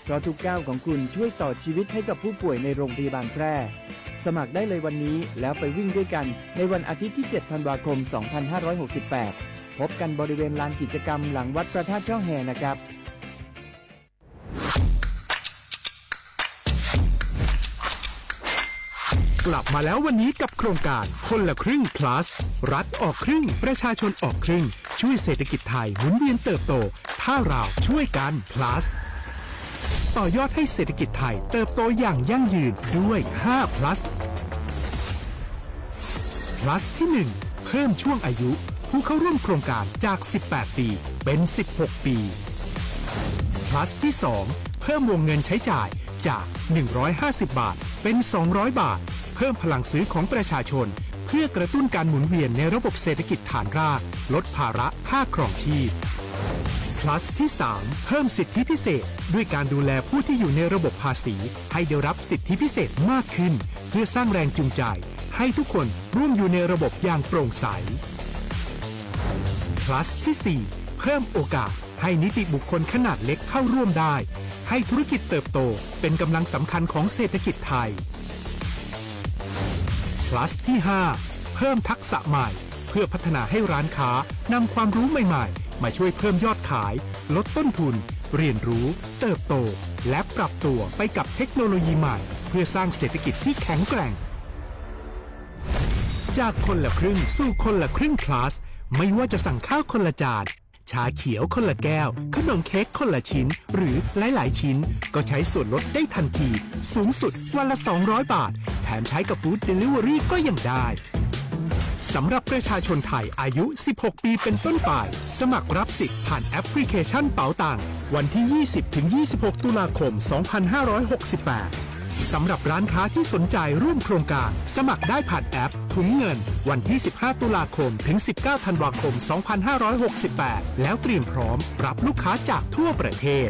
เพราะทุกก้าวของคุณช่วยต่อชีวิตให้กับผู้ป่วยในโรงพยาบาลแพร่ สมัครได้เลยวันนี้แล้วไปวิ่งด้วยกันในวันอาทิตย์ที่ เจ็ด ธันวาคม สองพันห้าร้อยหกสิบแปด พบกันบริเวณลานกิจกรรมหลังวัดพระธาตุช่อแฮนะครับ กลับมาแล้ววันนี้กับโครงการคนละครึ่ง plus รัฐออกครึ่ง ประชาชนออกครึ่ง ช่วยเศรษฐกิจไทยหมุนเวียนเติบโต ถ้าเราช่วยกัน plus ต่อยอดให้เศรษฐกิจไทยเติบโตอย่างยั่งยืนด้วย ห้า plus plus ที่ หนึ่ง เพิ่มช่วงอายุผู้เข้าร่วมโครงการจาก สิบแปด ปี เป็น สิบหก ปี plus ที่ สอง เพิ่มวงเงินใช้จ่ายจาก หนึ่งร้อยห้าสิบ บาท เป็น สองร้อย บาท เพิ่มพลังซื้อของประชาชน เพื่อกระตุ้นการหมุนเวียนในระบบเศรษฐกิจฐานราก ลดภาระค่าครองชีพ plus ที่ สาม เพิ่มสิทธิพิเศษ ด้วยการดูแลผู้ที่อยู่ในระบบภาษี ให้ได้รับสิทธิพิเศษมากขึ้น เพื่อสร้างแรงจูงใจ ให้ทุกคนร่วมอยู่ในระบบอย่างโปร่งใส plus ที่ สี่ เพิ่มโอกาสให้นิติบุคคลขนาดเล็กเข้าร่วมได้ ให้ธุรกิจเติบโตเป็นกำลังสำคัญของเศรษฐกิจไทย plus ที่ ห้า เพิ่มทักษะใหม่ เพื่อพัฒนาให้ร้านค้านำความรู้ใหม่ๆ มาช่วยเพิ่มยอดขาย ลดต้นทุน เรียนรู้ เติบโต และปรับตัวไปกับเทคโนโลยีใหม่ เพื่อสร้างเศรษฐกิจที่แข็งแกร่ง จากคนละครึ่งสู่คนละครึ่ง plus ไม่ว่าจะสั่งข้าวคนละจาน ชาเขียวคนละแก้ว ขนมเค้กคนละชิ้น หรือหลายๆ ชิ้น ก็ใช้ส่วนลดได้ทันที สูงสุดวันละ สองร้อย บาท แถมใช้กับ Food Delivery ก็ยังได้ สำหรับประชาชนไทยอายุ สิบหก ปีเป็นต้นไป สมัครรับสิทธิ์ผ่านแอปพลิเคชันเป๋าตัง วันที่ ยี่สิบ ถึง ยี่สิบหก ตุลาคม สองพันห้าร้อยหกสิบแปด สำหรับร้านค้าที่สนใจร่วมโครงการ สมัครได้ผ่านแอปถุงเงิน วันที่ สิบห้า ตุลาคม ถึง สิบเก้า ธันวาคม สองพันห้าร้อยหกสิบแปด แล้วเตรียมพร้อมรับลูกค้าจากทั่วประเทศ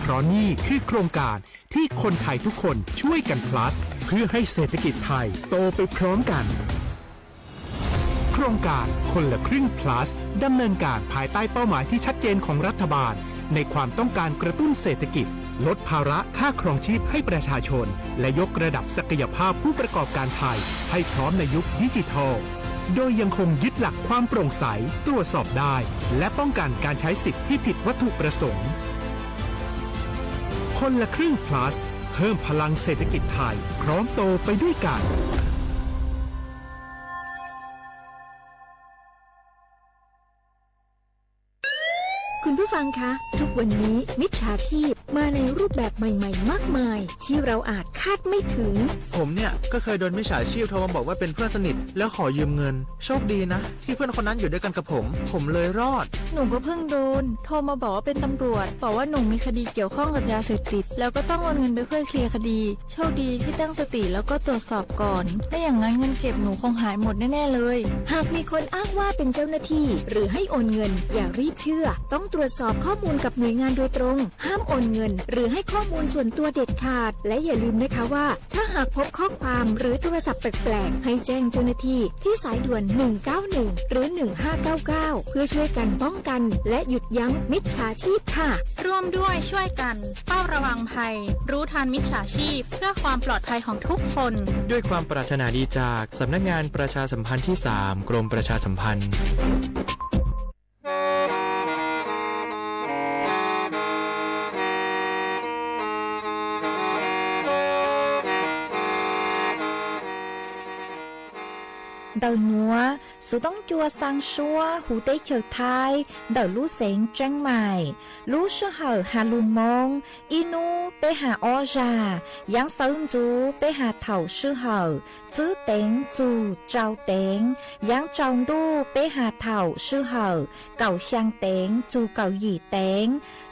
เพราะนี่คือโครงการที่คนไทยทุกคนช่วยกัน plus เพื่อให้เศรษฐกิจไทยโตไปพร้อมกัน โครงการคนละครึ่ง plus ดำเนินการภายใต้เป้าหมายที่ชัดเจนของรัฐบาล ในความต้องการกระตุ้นเศรษฐกิจ ลดภาระค่าครองชีพให้ประชาชน และยกระดับศักยภาพผู้ประกอบการไทย ให้พร้อมในยุคดิจิทัล โดยยังคงยึดหลักความโปร่งใส ตรวจสอบได้ และป้องกันการใช้สิทธิ์ที่ผิดวัตถุประสงค์ คนละครึ่ง plus เพิ่มพลังเศรษฐกิจไทย พร้อมโตไปด้วยกัน คุณผู้ฟังคะ ทุกวันนี้มิจฉาชีพมาในรูปแบบใหม่ๆ มากมาย ที่เราอาจคาดไม่ถึง ผมเนี่ยก็เคยโดนมิจฉาชีพโทรมาบอกว่าเป็นเพื่อนสนิทแล้วขอยืมเงิน โชคดีนะที่เพื่อนคนนั้นอยู่ด้วยกันกับผม ผมเลยรอด หนูก็เพิ่งโดน โทรมาบอกว่าเป็นตำรวจ บอกว่าหนูมีคดีเกี่ยวข้องกับยาเสพติด แล้วก็ต้องโอนเงินไปเพื่อเคลียร์คดี โชคดีที่ตั้งสติแล้วก็ตรวจสอบก่อน ไม่อย่างนั้นเงินเก็บหนูคงหายหมดแน่ๆเลย หากมีคนอ้างว่าเป็นเจ้าหน้าที่ หรือให้โอนเงิน อย่ารีบเชื่อ ต้องตรวจสอบข้อมูลกับหน่วยงานโดยตรง ห้ามโอนเงิน หรือให้ข้อมูลส่วนตัวเด็ดขาด และอย่าลืมนะคะว่า ถ้าหากพบข้อความหรือโทรศัพท์แปลกๆ ให้แจ้งเจ้าหน้าที่ที่สายด่วน หนึ่งเก้าหนึ่ง หรือ หนึ่งห้าเก้าเก้า เพื่อช่วยกันป้องกัน และหยุดยั้งมิจฉาชีพค่ะ ร่วมด้วยช่วยกัน เฝ้าระวังภัย รู้ทันมิจฉาชีพ เพื่อความปลอดภัยของทุกคน ด้วยความปรารถนาดีจากสำนักงานประชาสัมพันธ์ที่ สาม กรมประชาสัมพันธ์ Ntawm nuav, xuv toob cua xaa suab huv teb chaws Thaib ntawm lub xeev Tseeb Maim. Lub sij hawm has lug Moob, ib nub peb has ob zag, yaav xawv ntxuv peb has thaum sij hawm, tswb teev txug tsau teev, yaav tsaus ntuj peb has thaum sij hawm, kaum xyaa teev txug kaum yim teev,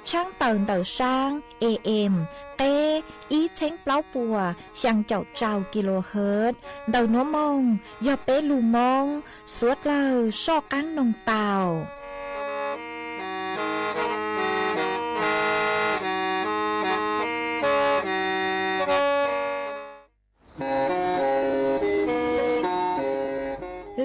tshaab tawm ntawm saab AM, qeb ib txheeb plaub puas xyaa caum rau kilohertz. Ntawm nuav moog yog peb lug Moob, suav dlawg soj qaab noog tau.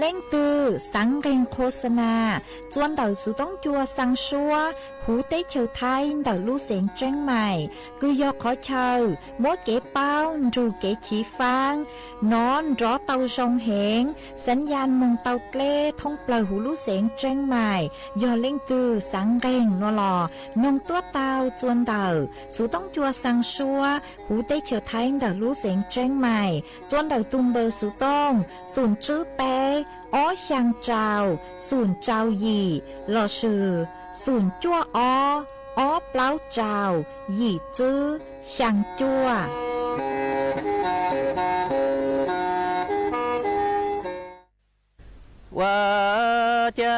Leej twg xav nqeeg qhua xa nas txua ntawm xuv toob cua xaa suab huv teb chaws Thaib ntawm lub xeev Tseeb Mais, kws yog qhov chaw muab kev paub nrug kev chiv faab nov nrov tau zoo heev, xaav yaj moog tau dleb thoob plawg huv lub xeev Tseeb Mais. Yog leej twg xav nqeeg no los noog tuab tau txua ntawm xuv toob cua xaa suab huv teb chaws Thaib ntawm lub xeev Tseeb Mais txua ntawm tug npawb xuv tooj xum tswb peb ob xyaa rau xum rau yim lossis xum cuaj ob ob plaub rau yim tswb xyaa cuaj. Ua cas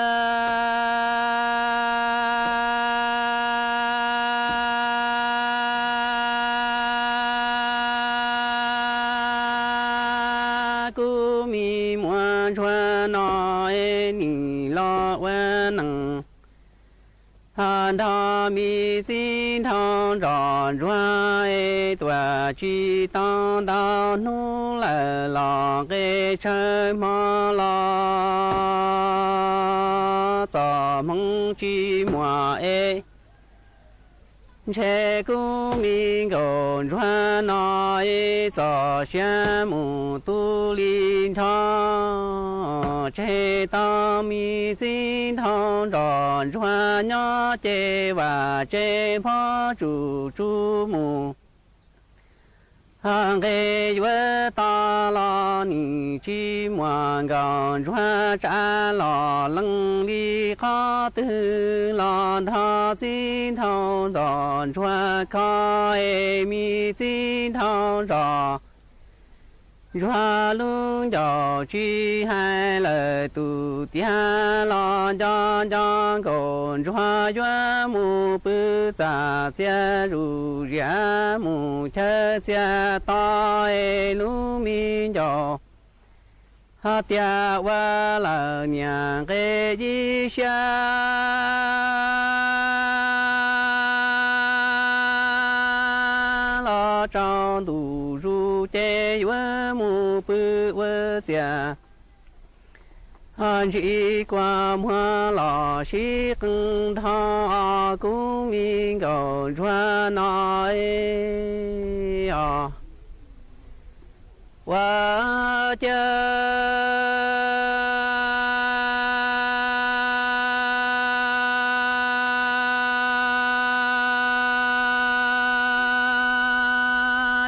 kuv me muam ntsuag no es nim los ua neej, nrog me txiv nraug nrog ntsuag es tuaj tsis tau ntau hnub lawm los nqe tsawg hmo los txom hmoov tsis muaj es ntshe kuv me nkauj ntsuag no es txoj sia mus tu li nrho. Tseg tau me txiv nraug nrog ntsuag nyob ces vam tsev phob tsuj tsuj mus. Nqe yuav tau los nim tsis muaj nkauj ntsuag tsav los leej li qhov twg los nrog txiv nraug nrog ntsuag kho es me txiv nraug nrog ntsuag lub ncauj tsis hais lawm tus tiag los nco nco nkauj ntsuag yuav mus pw txaj txiag zuj zias mus chaw txiag to es lub me ncauj hos tias ua lawm niam nqe ib siab los tsaus ntuj zus ces yuav mus pw ua txiag. Ntsib kua muag los sib qee nrho kuv me nkauj ntsuag no os. Ua cas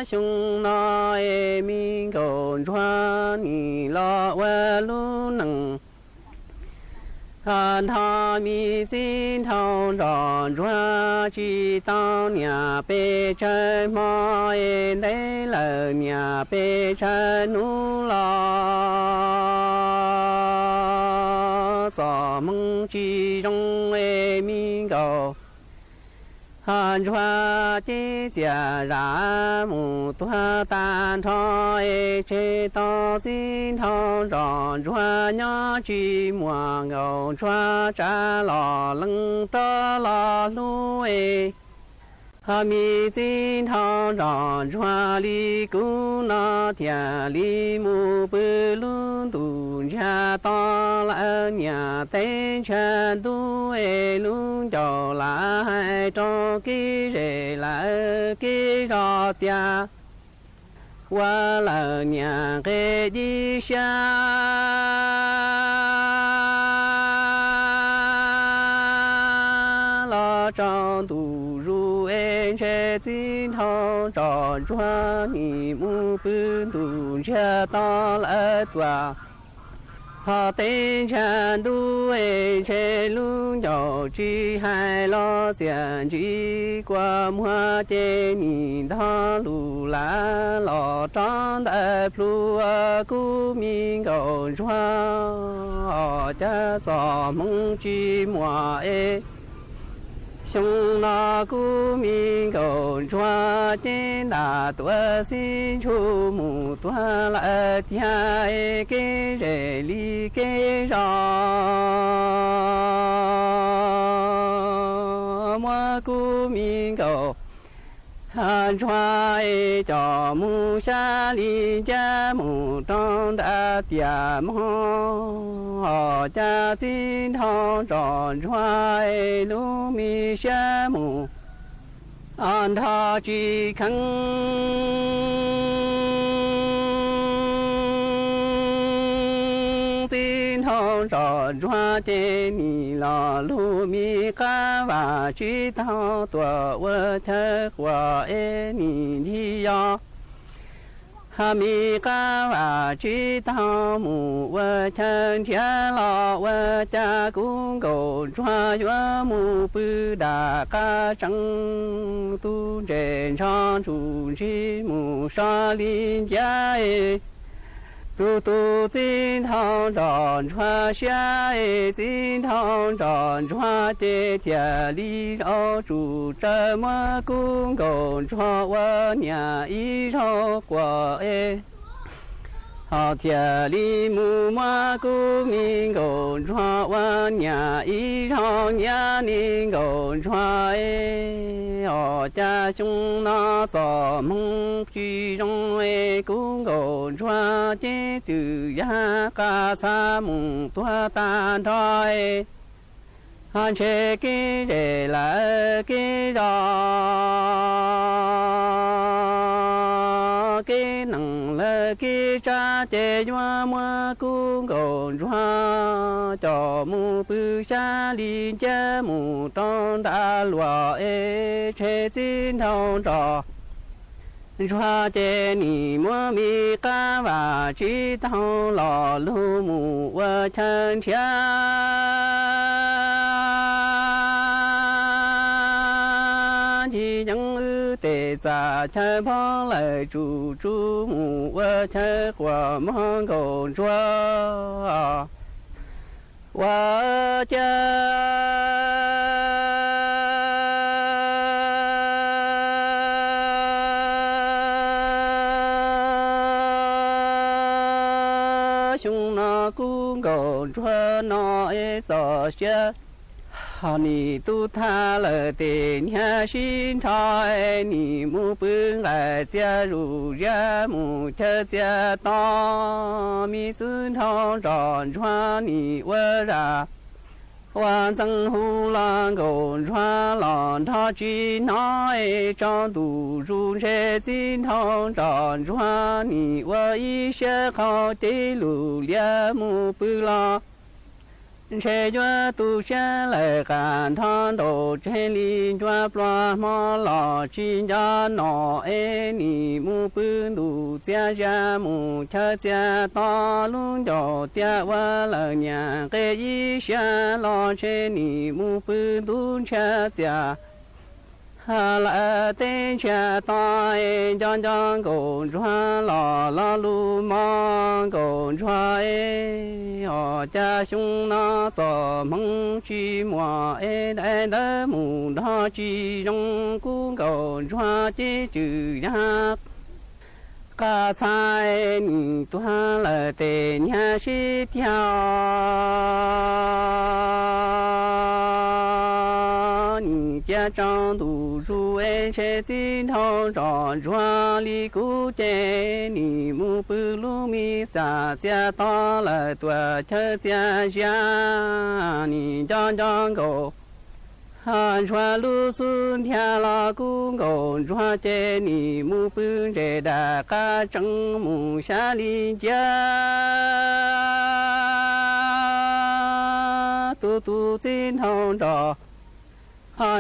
xyoo no es me nkauj ntsuag nim los ua lub neej nrog me txiv nraug nrog ntsuag tsis tau niam pes tsawg hmo es ntev lawm niam pes tsawg hnub los txom hmoov tsis zoo es me nkauj ntsuag ces txias zam mus tuag tag nrho es tseg tau txiv nraug nrog ntsuag nyob tsis muaj nkauj ntsuag tsav los leej rov los hlub es me txiv nraug nrog ntsuag li kuv no thiaj li mus pw lub ntuj ntsiag to lawm niam teb ntsiag ntuj es lub ncauj lam hais rau kev zej lawm kev zos tias ua lawm niam nqe ib siab los tsaus ntuj zus es ntshe txiv nraug nrog ntsuag nim mus pw ntuj ntsiag to lawm tuaj hos teb ntsiag ntuj es ntshe lub ncauj tsis hais los txias ntsib kua muag ces nim ntog lus lam los rov ntawm plhu kuv me nkauj ntsuag cas txom hmoov tsis muaj es xyoo no kuv me nkauj ntsuag ces ntam tuaj xib ntsug mus tuag lawm tiag es kev zej li kev zos muab kuv me nkauj Ntsuag es coj mus xya li ncaj mus rau nram tiaj mog, cas txiv nraug nrog ntsuag es lub me siab mus nrog tsis kheev. Txiv nraug nrog ntsuag ces nim los lug me qab vam tsis tau tuaj ua chaw quas es nim ncig yos. Ho me qab vam tsis tau mus ua chaw nrhiav los ua cas kuv nkauj ntsuag yuav mus pw dam qab tseeb. Tub ntses ntsho ntsuj ntsig mus so li ncaj es tus tus txiv nraug nrog ntsuag siab es txiv nraug nrog ntsuag ces thiaj li zaum tsum tsawv muab kuv nkauj ntsuag ua niam ib zaug quas es ho thiaj li mus muab kuv me nkauj ntsuag ua niam ib zaug niam ne nkauj ntsuag es. Ho cas xyoo no txoj hmoo tsis zoo es kuv nkauj ntsuag ces twb yog qab txha mus tuag tag nrho es. Ho ntshe kev zes lawm kev zos, kev neeg lawm kev tsav ces yuav muab kuv nkauj ntsuag coj mus pw xya li ncaj mus rau nram luag es ntshe txiv nraug nrog ntsuag ces nim muab me qab vam tsis tau los lug mus ua chaw nrhiav. Ncig yeeb wb tes txaj chaw npog lawm tsum tsum mus ua chaw quas muab nkauj ntsuag ua cas xyoo no kuv nkauj ntsuag no es txoj sia ho nim tu thaj lawm tes niag sib nrho es nim mus pw nqaij txias zuj zias mus chaw txias to. Me txiv nraug nrog ntsuag nim ua zaj ua ntxeev hu los nkauj ntsuag los nrog tsis hnov es tsaus ntuj zus ntshe txiv nraug nrog ntsuag nim ua ib siab qaug ces lug lias mus pw los ntshe yuav tu siab lawm qab nrho nraum tseg li ncua pluas hmo los tsis nco nom es nim mus pw ntuj txias zas mus chaw txias to lub ncauj tiaj ua lawm niam nqe ib siab los ntshe nim mus pw ntuj ntshiab txias lawm teb ntshiab to es nco nco nkauj ntsuag los lo lus mog nkauj ntsuag es. Ho cas xyoo no txoj hmoo tsis muaj es daim ntawv mus nrog tsis zoo kuv nkauj ntsuag ces tswm yag qab txha nim tuag lawm tes niag sib tiag nim cia tsaus ntuj zus es ntshe txiv nraug nrog ntsuag li kuv ces nim mus pw lub me txaj txias to lawm tuaj chaw txias zias nim nco nco nkauj ntsuag lub xub ntiag los kuv nkauj ntsuag ces nim mus pw ntses dam qab tseeb mus xya li ncaj. Tus tus txiv nraug nrog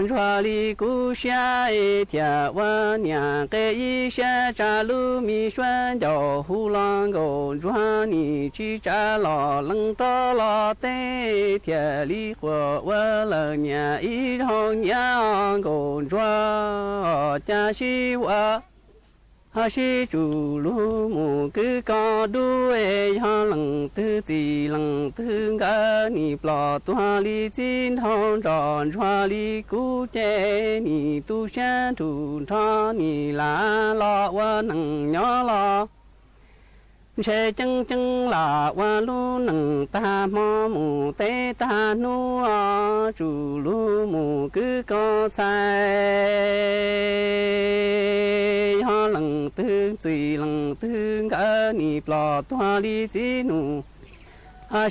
ntsuag li kuv siab es thiaj ua niam nqe ib siab tsa lub me suab ncauj hu los nkauj ntsuag nim tsis tsa los lees rov los teb thiaj li quaj ua lawm niam ib zaug niam nkauj ntsuag cas sib ua ho sib tsum lug mus kwv koj dub es yog leej twg txij leej twg nkawd nim ploj tuag li txiv nraug nrog ntsuag li kuv ces nim tu siab nrug nrho nim lam los ua neej nyob los Ntshe ceeb ceeb los ua lub neej tag hmo mus teb tag hnub, tsum lug mus kwv koj txhais. Yog leej twg txwm leej twg nkawd nim plom tuag li txiv nus,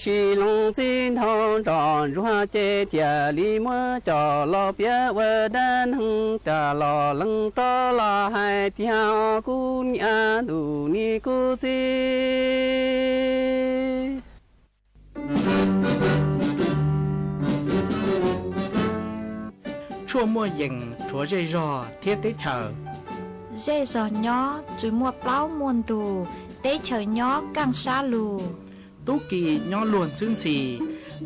sim loo txiv nthau nroj ntsuag ces tiag li muab coj los piav ua dab neeg ras los leej rov los hais tias kuv niam ntuj nim kuv txiv. Tshuaj muaj yees rhuav zej zog thiab teb chaws. Zej zog nyob tsis muaj plaub muaj ntug, teb chaws nyob kaaj sab lug. Tub ki nyob luag ntxhwb ntxhi,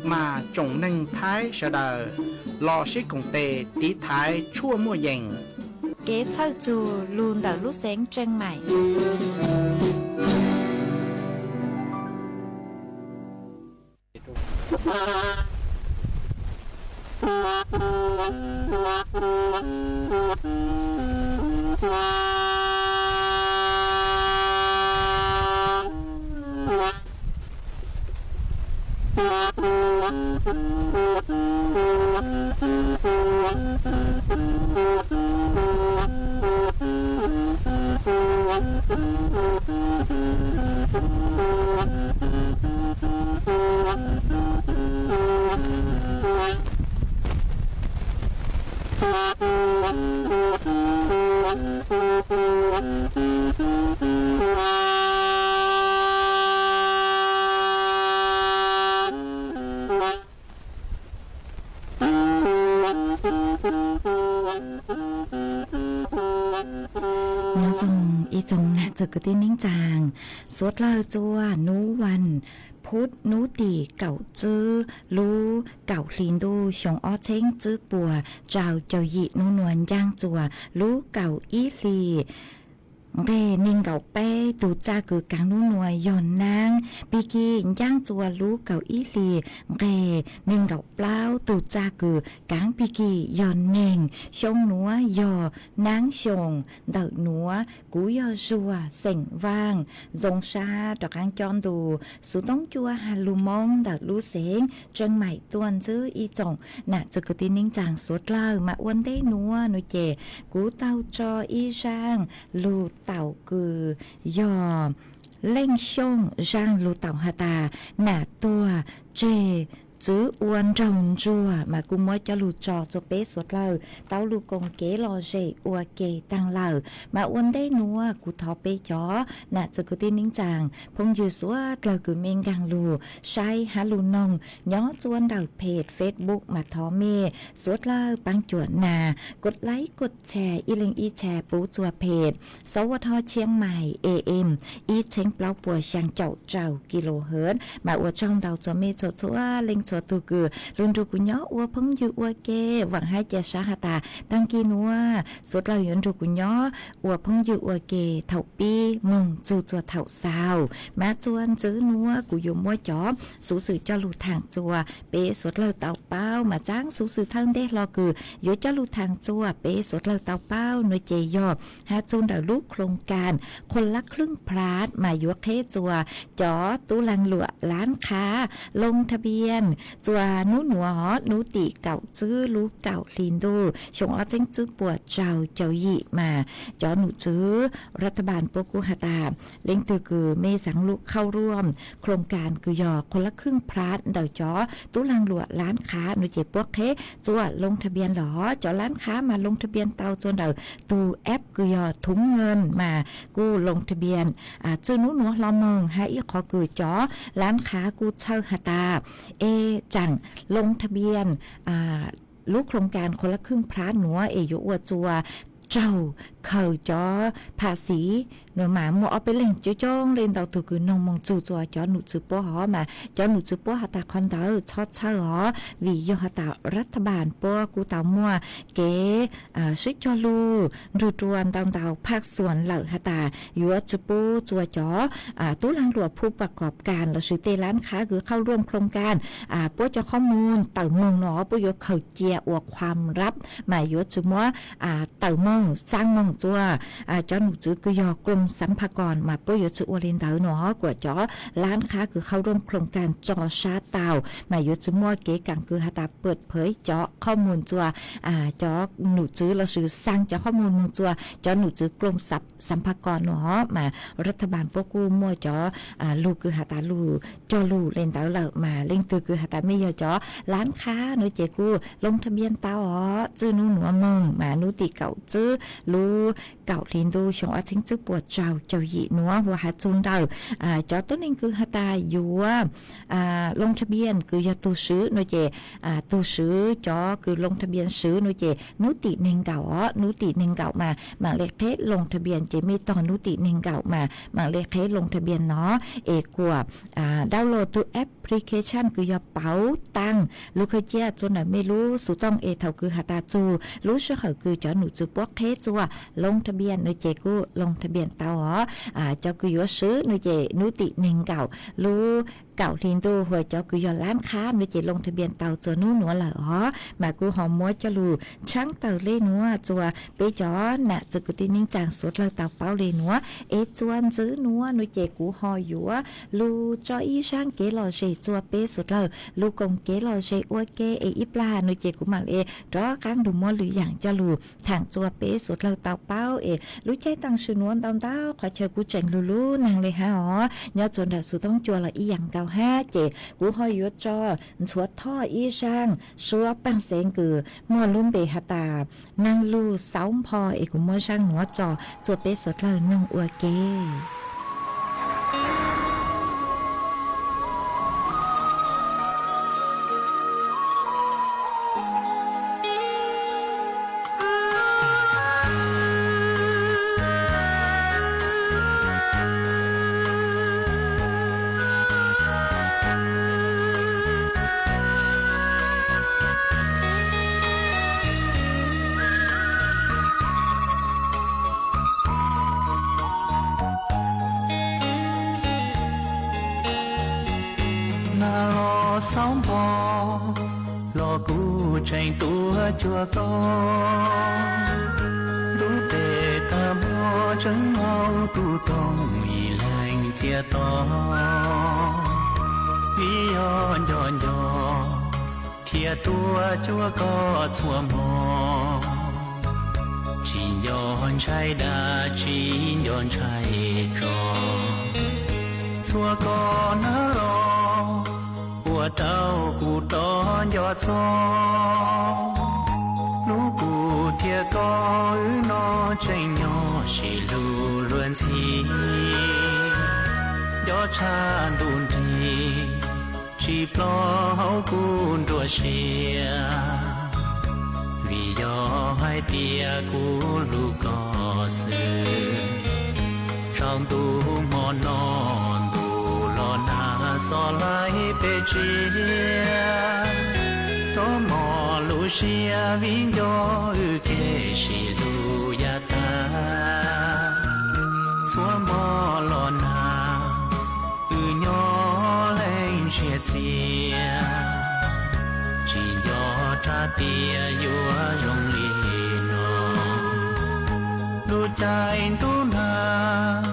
mas tsoom neeg Thaib sawv daws los sib koom tes tiv thaiv tshuaj muaj yees. Kev txhawj txug lug ntawm lub xeev Tseej Maim. Nyob zoo ib tsoom nam txiv kwv tij neej tsaa, suav dlawg txua nub vas phuv nub tim kaum tswb lub kaum hli ntuj xyoo ob txheeb tswb puas rau caum yim nub nuav ncaaj txuas lub kaum ib hli nqeg neeg nkaum peb. Tug txaj kws kaav nub nuav yog naab. Pig kig ncaaj txuas lub kaum ib hli nqeg neeg nkaum plaub. Tug txaj kws kaav pig kig yog neeg. Xyoo nuav yog naab xyoo ntawm nuav. Kuv yog Zuag xeem Vaaj, zoo sab rov qaab cob ntu xuv toob cua has lug Moob ntawm lub xeev Tseej Maim tuaj ntxwb ib tsoom nam txiv kwv tij neej tsaa suav dlawg. Mas ua ntej nuav nuav ces kuv tau tso ib zaaj lug taum kws yog Leej Xyooj zaaj lug taum has tas nam tuag tseg txwv ua nraug ntsuag, mas kuv muab coj lug tso rua peb suav dlawg tau lug koom kev lom zem ua ke taag lawm. Mas ua ntej nuav kuv thov peb cov nam txiv kwv tij neej tsaa phooj ywg suav dlawg kws mej nkaag lug saib hab lug noog nyob txua ntawm peg Facebook mas thov mej suav dlawg paab cuam nas kos laib kos tshare ib leeg ib tshare pub txua peg Sawv Ua Thoj Tshiab Mais A M ib txheeb plaub puas xyaa caum rau kilohertz. Mas ua tsaug ntau txua mej txhua txhua leej txhua tug kws lug nrug kuv nyob ua phooj ywg ua ke. Vaam hab ca sab has tas taag kis nuav suav dlawg yuav nrug kuv nyob ua phooj ywg ua ke thaum pib moog txug txua thaum xaus. Mas txua ntxwv nuav kuv yuav muab cov xuv xwm coj lug thaam txua peb suav dlawg tau paub. Mas txav xuv xwm thawj ntej hlo kws yuav coj lug thaam txua peb suav dlawg tau paub nuav ces yog has txug ntawm lub โครงการ คนละครึ่งพลัส mas yuav qheb txua cov tub laag luam lab qhab ลงทะเบียน txua nub nuav nub tim kaum tswb lub kaum hli ntuj xyoo ob txheeb tswb puas rau caum yim. Mas cov num tswv รัฐบาล puab kuj has tas leej twg kws mej xaav lug เข้าร่วม โครงการ kws yog คนละครึ่งพลัส ntawm cov tub laag luam lab qhab nuav ces puab qheb txua ลงทะเบียน los cov lab qhab mas ลงทะเบียน tau txua ntawm tug app kws yog ถุงเงิน mas kuj ลงทะเบียน txwj nub nuav hlo moog. Hab ib qhov kws cov lab qhab kuj txhawj has tas es tsaam ลงทะเบียน lub โครงการ คนละครึ่งพลัส nuav es yuav ua txua raug khaws cov phaj xiv nuav mas muaj ob peb leeg coob coob leej ntau tug kws noog moog txug txua cov num tswv puab hov. Mas cov num tswv puab has tas qhov ntawd txhob txhawj hov, vim yog has tas รัฐบาล puab kuj tau muaj kev sib cog lug nrug rua ntau ntau phaj xuam lawm has tas yuav tsi pub txua cov tub laag luam ผู้ประกอบการ lossis tej lab qhab kws เข้าร่วม โครงการ puab cov qhov moog tawm moog no puab yuav khaws cia ua ความลับ mas yuav tsi muab tawm moog xaa moog txua cov num txwv kws yog kloos xav pha kos mas puab yuav tsum ua le ntawd no, kuas cov lab khab kws khau rooj khloos kas tso sab tau mas yuav tsum muaj kev kaam kws has tas pawm phawv cov qhob mus txua cov num txwv lossis xaa cov qhob mus moog txua cov num txwv kloos xav pha kos no mas rab tha npaas puab kuj muaj cov lug kws has tas lug cog lug le ntawd lawm mas leej twg kws has tas mej yog cov lab khab no ces kuj loo tha npias tau os. Txwj nub nuav moog mas nub tim kaum txwb lub kaum hli ntuj xyoo ob txheeb txwb puas rau caum yim nuav hu has txug ntawm cov tuab neeg kws has tas yuav loo tha npias kws yog tug swv no ces tug swv cov kws loo tha npias swv no ces nub tim neeg nkaum os, nub tim neeg nkaum mas maam le qheb loo tha npias ces mej tog nub tim neeg nkaum mas maam le qheb loo tha npias no es kuas download tug application kws yog pauv taag lug khaws cia txua ntawm mej lub xuv tooj es thaum kws has tas txug lub sij hawm kws cov num txwv puab qheb txua loo tha npias no ces kuj loo tha npias tau os. Cov kws yuav swv no ces nub tim neeg nkaum lub kaum hli ntuj, hu cov kws yog lab khab no ces loo tha npias tau txua nub nuav lawm os. Mas kuv ho muab coj lug tshaab tawm le nuav txua peb cov nam txiv kwv tij neej tsaa suav dlawg tau paub le nuav es txua ntxiv nuav no ces kuv ho yuav lug tso ib zaaj kev lom zem txua peb suav dlawg lug koom kev lom zem ua ke es ib plag no ces kuv maam le rov qaab lug muab lwm yaam coj lug thaam txua peb suav dlawg tau paub es lub caij taam sim nuav ntau ntau qhov chaw kuv tseem lug lub neej le hab os, nyob txua ntawm xuv tooj cua los ib yaam nkaus hab ces kuv ho yuav tso ntxhuav thoj ib zaaj suab paaj xeev kws muaj lub npe has tas Naag Lug Xauv Npho es kuv muab zaaj nuav tso txua peb suav dlawg noog ua ke. Naag Lug Xauv Npho, los kuv tseem tuav cuag koj. Ntuj tes taag muaj tseeb maub tug toog ib leeg txiaj to. Vim yog nco nco thiaj tuav cuag koj txhua hmo. Tsis nco ntshai dag tsis nco ntshai tso, txhua koj nab los ua rau kuv rov nco txog. Hnub kuv thiab koj wb no tseem nyob sib hlub luag ntxhi, nco tshaj ntuj nrig tsis ploj hauv kuv nruab siab. Vim yog hais tias kuv hlub koj xwb, tsaus ntuj hmo no ntuj los nag xob laij peb tsiab. Rov mos lub siab vim nco wb kev sib hlub yav tag. Txhua hmo los nag wb nyob leej ntsiag txiag, tsis nco rau tias yuav zoo li no. Lub caij ntuj nag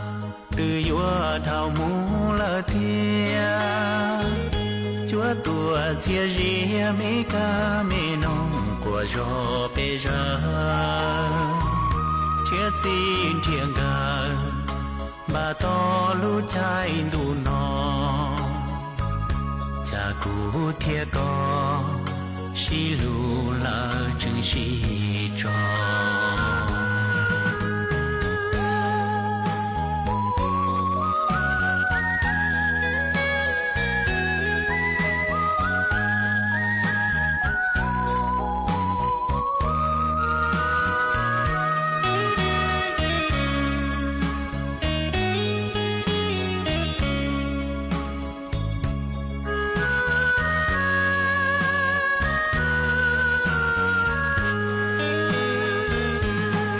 twb yuav dhau mus lawm thiab, cuab tuam txias zias me kab me noog kuas zog pes zawg, nrhiav txij nrhiav nkawm npaj tau lub caij ntuj no. Cas kuv thiab koj sib hlub lawm tseem sib tso.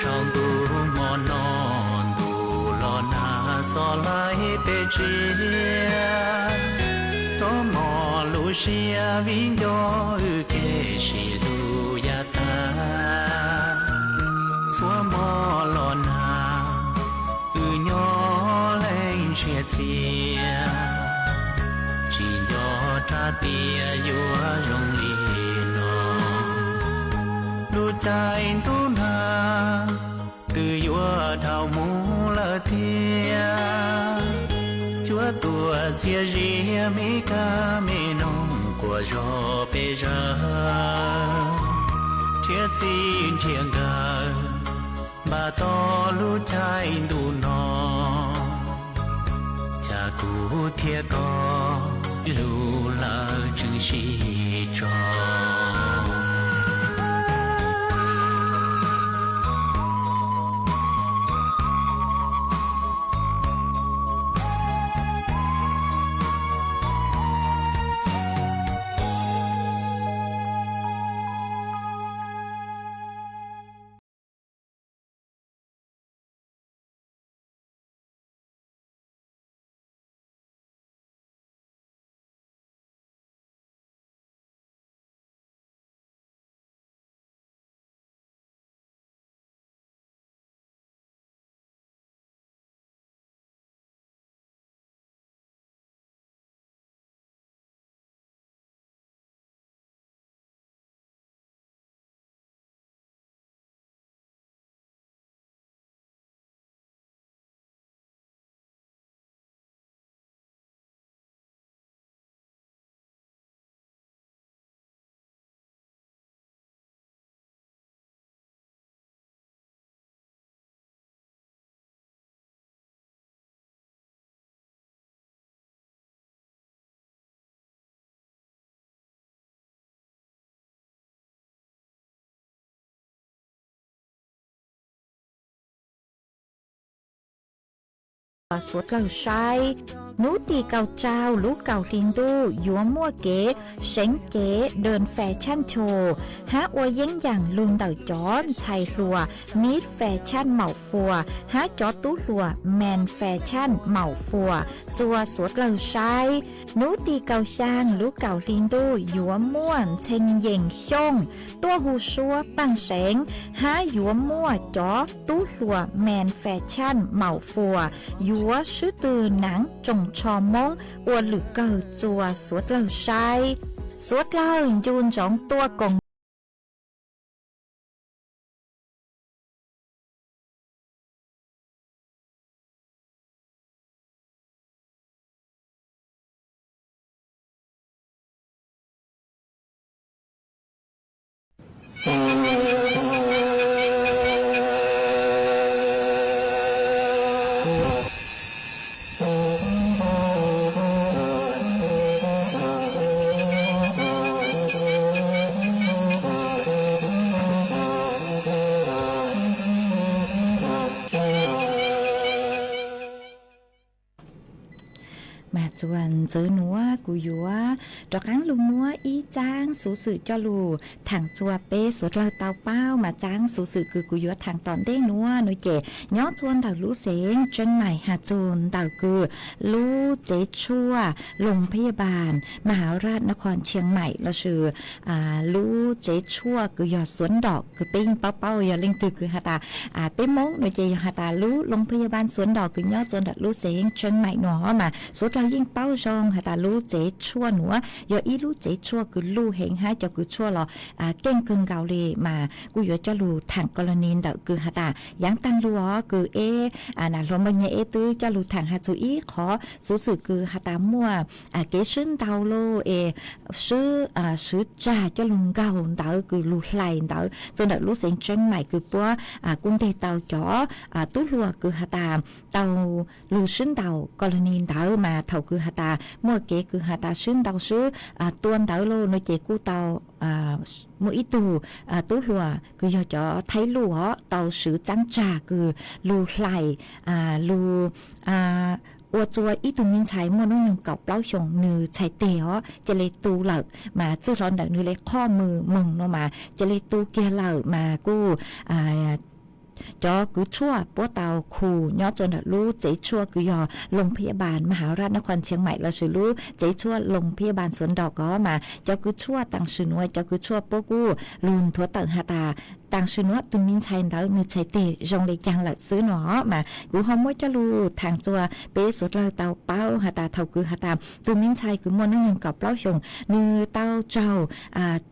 Tsaus ntuj hmo no ntuj los nag xob laij peb tsiab, rov mos lub siab vim nco wb kev sib hlub yav tag. Txhua hmo Los nag, wb nyob leej ntshiab txias, tsis nco rab tias yuav zoo li no. Lub caij ntuj nag twb yuav dhau mus lawm thiab, cuab tuam txias zias me kab me noog quas zog pes zaws, nrhiav txij nrhiav nkawm npaj tau lub caij ntuj no, cas kuv thiab koj lub lawv tseem sib tso. Suav dlawg saib, hnub tim kaum rau lub kaum hli ntuj yuav muaj kev seev cev dawm fes tshaj ncho hab ua yeeb yaam lug ntawm cov ntxhais hluas mib fes tshaj maum fuas hab cov tub hluas mees fes tshaj maum fuas txua suav dlawg saib. Hnub tim kaum xyaa lub kaum hli ntuj yuav muaj ntxhee yees xyooj tuaj hu suab paaj seev hab yuav muaj cov tub hluas mees fes tshaj maum fuas yuav swb twg naav tsoom tsho Moob ua lwm kawg txua suav dlawg saib. Suav dlawg ncu ntsoov tuaj koom Mas txuas ntxiv nuav kuv yuav rov qaab lug muab ib tsaab xuv xwm coj lug thaam txua peb suav dlawg tau paub. Mas tsaab xuv xwm kws kuv yuav thaam tom ntej nuav no ces nyob txua ntawm lub xeev Tseeb Maim has txug ntawm kws lub tsev tshuaj Loos Phab Yaj Npaas Mas Has Raj Nas Khos Tshias Maim lossis lub tsev tshuaj kws yog Suav Nrom kws peb yeej paub paub yog leej twg kws has tas peb Moob no ces yog has tas lub Loos Phab Yaj Npaas Suav Nrom kws nyob txua ntawm lub xeev Tseeb Maim no. Mas suav dlawg yeej paub zoo has tas lub tsev tshuaj nuav yog ib lub tsev tshuaj kws luj heev hab cov kws tshuaj los keej kawg nkaus li. Mas kuj yuav coj lug thaam kos los nis ntawm kws has tas yaav taag lug os kws eb nam hluas Npoj Nyaj eb twb coj lug thaam has txug ib qhov xuv xwm kws has tas muaj kev swb ntaus lauj es swb, swv tsag coj lug nkaug ntawv kws lug hlais ntawv txua ntawm lub xeev Tseeb Maim kws puab kuj nteg tau cov tub hluas kws has tas tau lug swb ntaus kos los nis ntawv. Mas thaum kws has tas muaj kev kws has tas swb ntaus swb tua ntawv lauj no ces kuj tau muaj ib tug tub hluas kws yog cov Thaib Luj os tau swv txaab tsag kws lug hlais, lug ua txua ib tug me ntxhais muaj nub nyoog kaum plaub xyoos nws txhais teg os ca le tu lawm mas txwj hlo ntawm nws le qhov mws moog no mas ca le tu kiag lawm mas kuj cov kws tshuaj puab tau khu nyob txua ntawm lub tsev tshuaj kws yog Loos Phab Yaj Npaas Mas Has Raj Nas Khos Tshias Maim lossis lub tsev tshuaj Loos Phab Yaj Npaas Suav Nrom ko. Mas cov kws tshuaj taam sim nuav cov kws tshuaj puab kuj lug nthuav tawm has tas tam sim nuav tus me ntxhais ntawd nws txhais teg zoo le caag lawm xwb no mas kuv ho muab coj lug thaam txug peb suav dlawg tau paub has tas thaum kws has tas tus me ntxhais kws muaj nub nyoog kaum plaub xyoos nws tau tsaug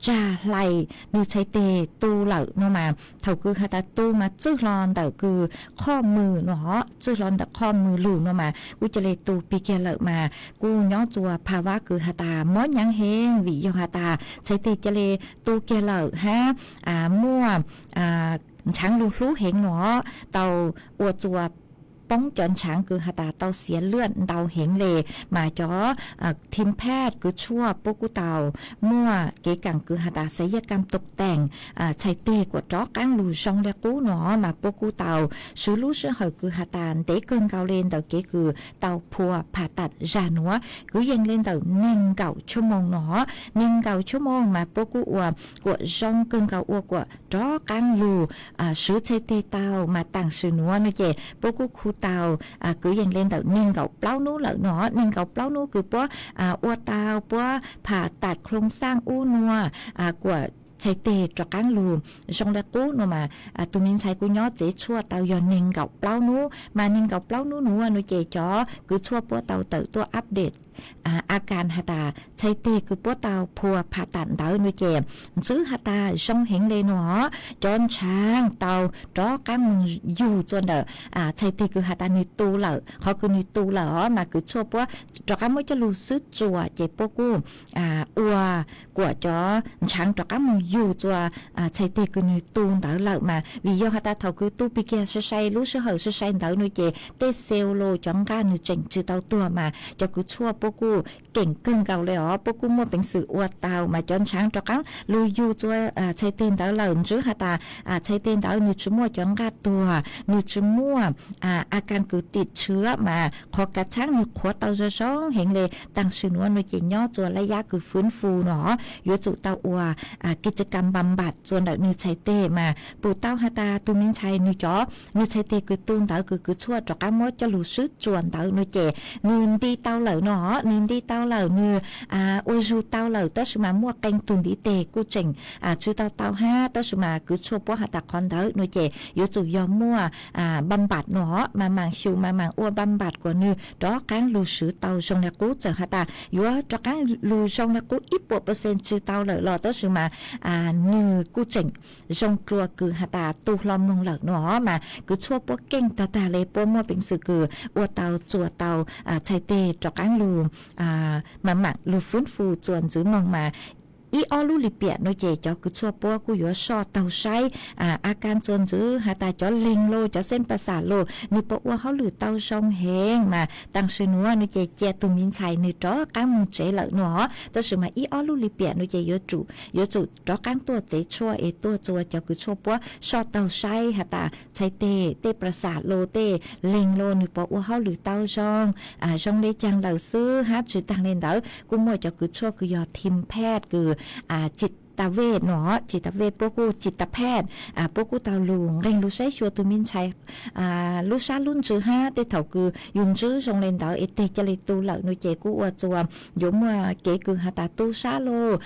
tsag hlais nws txhais teg tu lawm no mas thaum kws has tas tu mas txwj hlo ntawm kws qhoj mws no, txwj hlo ntawm qhoj mws lug no mas kuj ca le tu pig kiag lawm mas kuj nyob txug pha vab kws has tas mob nyaav heev vim yog has tas txhais teg ca le tu kiag lawm hab muaj ntshaav lug hlub heev no tau ua txuas poob cov ntshaav kws has tas tau xiav lwaj ntau heev le mas cov thim phaj kws tshuaj puab kuj tau muaj kev kaam kws has tas xav yaj kaam tus taag txhais teg kuas rov qaab lug zoo le qub no mas puab kuj tau swv lub sij hawm kws has tas ntev kawg nkaus le ntawm kev kws tau phua phas tas zag nuav kwv yees le ntawm neeg nkaum tshuaj moos no, neeg nkaum tshuaj moos mas puab kuj ua kuas zoo kawg nkaus ua kuas rov qaab lug swv txhais teg tau mas tam sim nuav no ces puab kuj khu tau kwv yees le ntawm neeg nkaum plaub nub lawm no, neeg nkaum plaub nub kws puab ua tau puab phas tas khloov xaaj ub nua kuas txhais teg rov qaab lug zoo le qub no mas tus me ntxhais kuj nyob tsev tshuaj tau yog neeg nkaum plaub nub mas neeg nkaum plaub nub nuav no ces cov kws tshuaj puab tau tawm tuaj update a kas has tas txhais teg kws puab tau phua phas tas ntawd no ces ntswb has tas zoo heev le no, cov ntshaav tau rov qaab moog yug txuas ntawm txhais teg kws has tas nwg tu lawm, qhov kws nwg tu lawm os mas kws tshuaj puab rov qaab muab coj lug swb tsuas ces puab kuj ua kuas cov ntshaav rov qaab moog yug txuas txhais teg kws nwg tu ntawd lawm mas vim yog has tas thaum kws tu pig kiag sai sai lub sij hawm sai sai ntawd no ces tej cell los cov nqaj nwg tseem tsi tau tuag mas cov kws tshuaj puab kuj keem kawg nkaus le os, puab kuj muaj peev xwm ua tau mas cov ntshaav rov qaab lug yug txuas txhais teg ntawd lawm ntswb has tas txhais teg ntawd nwg tsi muaj cov nqaj tuag, nwg tsi muaj a kas kws tim tshwv mas qhov kav tshaab nwg qhuav tau zoo zoo heev le tam sim nuav no ces nyob txuas lab yab kws fwv fu no yuav tsum tau ua kis tsi kas npam npam txuas ntawm nwg txhais teg mas pum tau has tas tus me ntxhais nwg cov nwg txhais teg kws tu ntawd kws kws tshuaj rov qaab muab coj lug swb tsuas ntawd no ces nwg nti tau lawm no, nwg nti tau lawm nwg ua zug tau lawm tab sis mas muaj qee tug ntiv teg kuj tseem tsi tau tau hab tab sis mas kws tshuaj puab has tas qhov ntawd no ces yuav tsum yog muaj npam npam no mas maam xyum mas maam ua npam npam kuas nwg rov qaab lug swv tau zoo le qub. Txawm has tas yuav rov qaab lug zoo le qub ib puas percent tsi tau lawm los tab sis mas nwg kuj tseem zoo dlua kws has tas tu hlo moog lawm no mas kws tshuaj puab keej tag tag le puab muaj peev xwm kws ua tau txuas tau txhais teg rov qaab lug mas maam lug fwv fu txuas ntxiv moog mas ib ob lub lim piam no ces cov kws tshuaj puab kuj yuav soj taug saib a kas txuas ntxiv has tas cov leeg los cov xeeb pas xas los nwg puas ua hauj lwm tau zoo heev mas tam sim nuav no ces cia tug me ntxhais nwg rov qaab moog tsev lawm no tab sis mas ib ob lub lim piam no ces yuav tsum rov qaab tuaj tsev tshuaj es tuaj txuas cov kws tshuaj puab soj taug saib has tas txhais teg tej pas xas los tej leeg los nwg puas ua hauj lwm tau zoo zoo le caag lawm xwb hab tsi taag le ntawd kuj muaj cov kws tshuaj kws yog thim phaj kws tsis tas vej no, tsis tas vej puab kuj tsis tas phaj puab kuj tau lug nqeeg lug saib xyuas tus me ntxhais lub sab lub ntsws hab tej thaum kws yug ntswb zoo le ntawd es teg ca le tu lawm no ces kuj ua txuas yuav muaj kev kws has tas tu sab los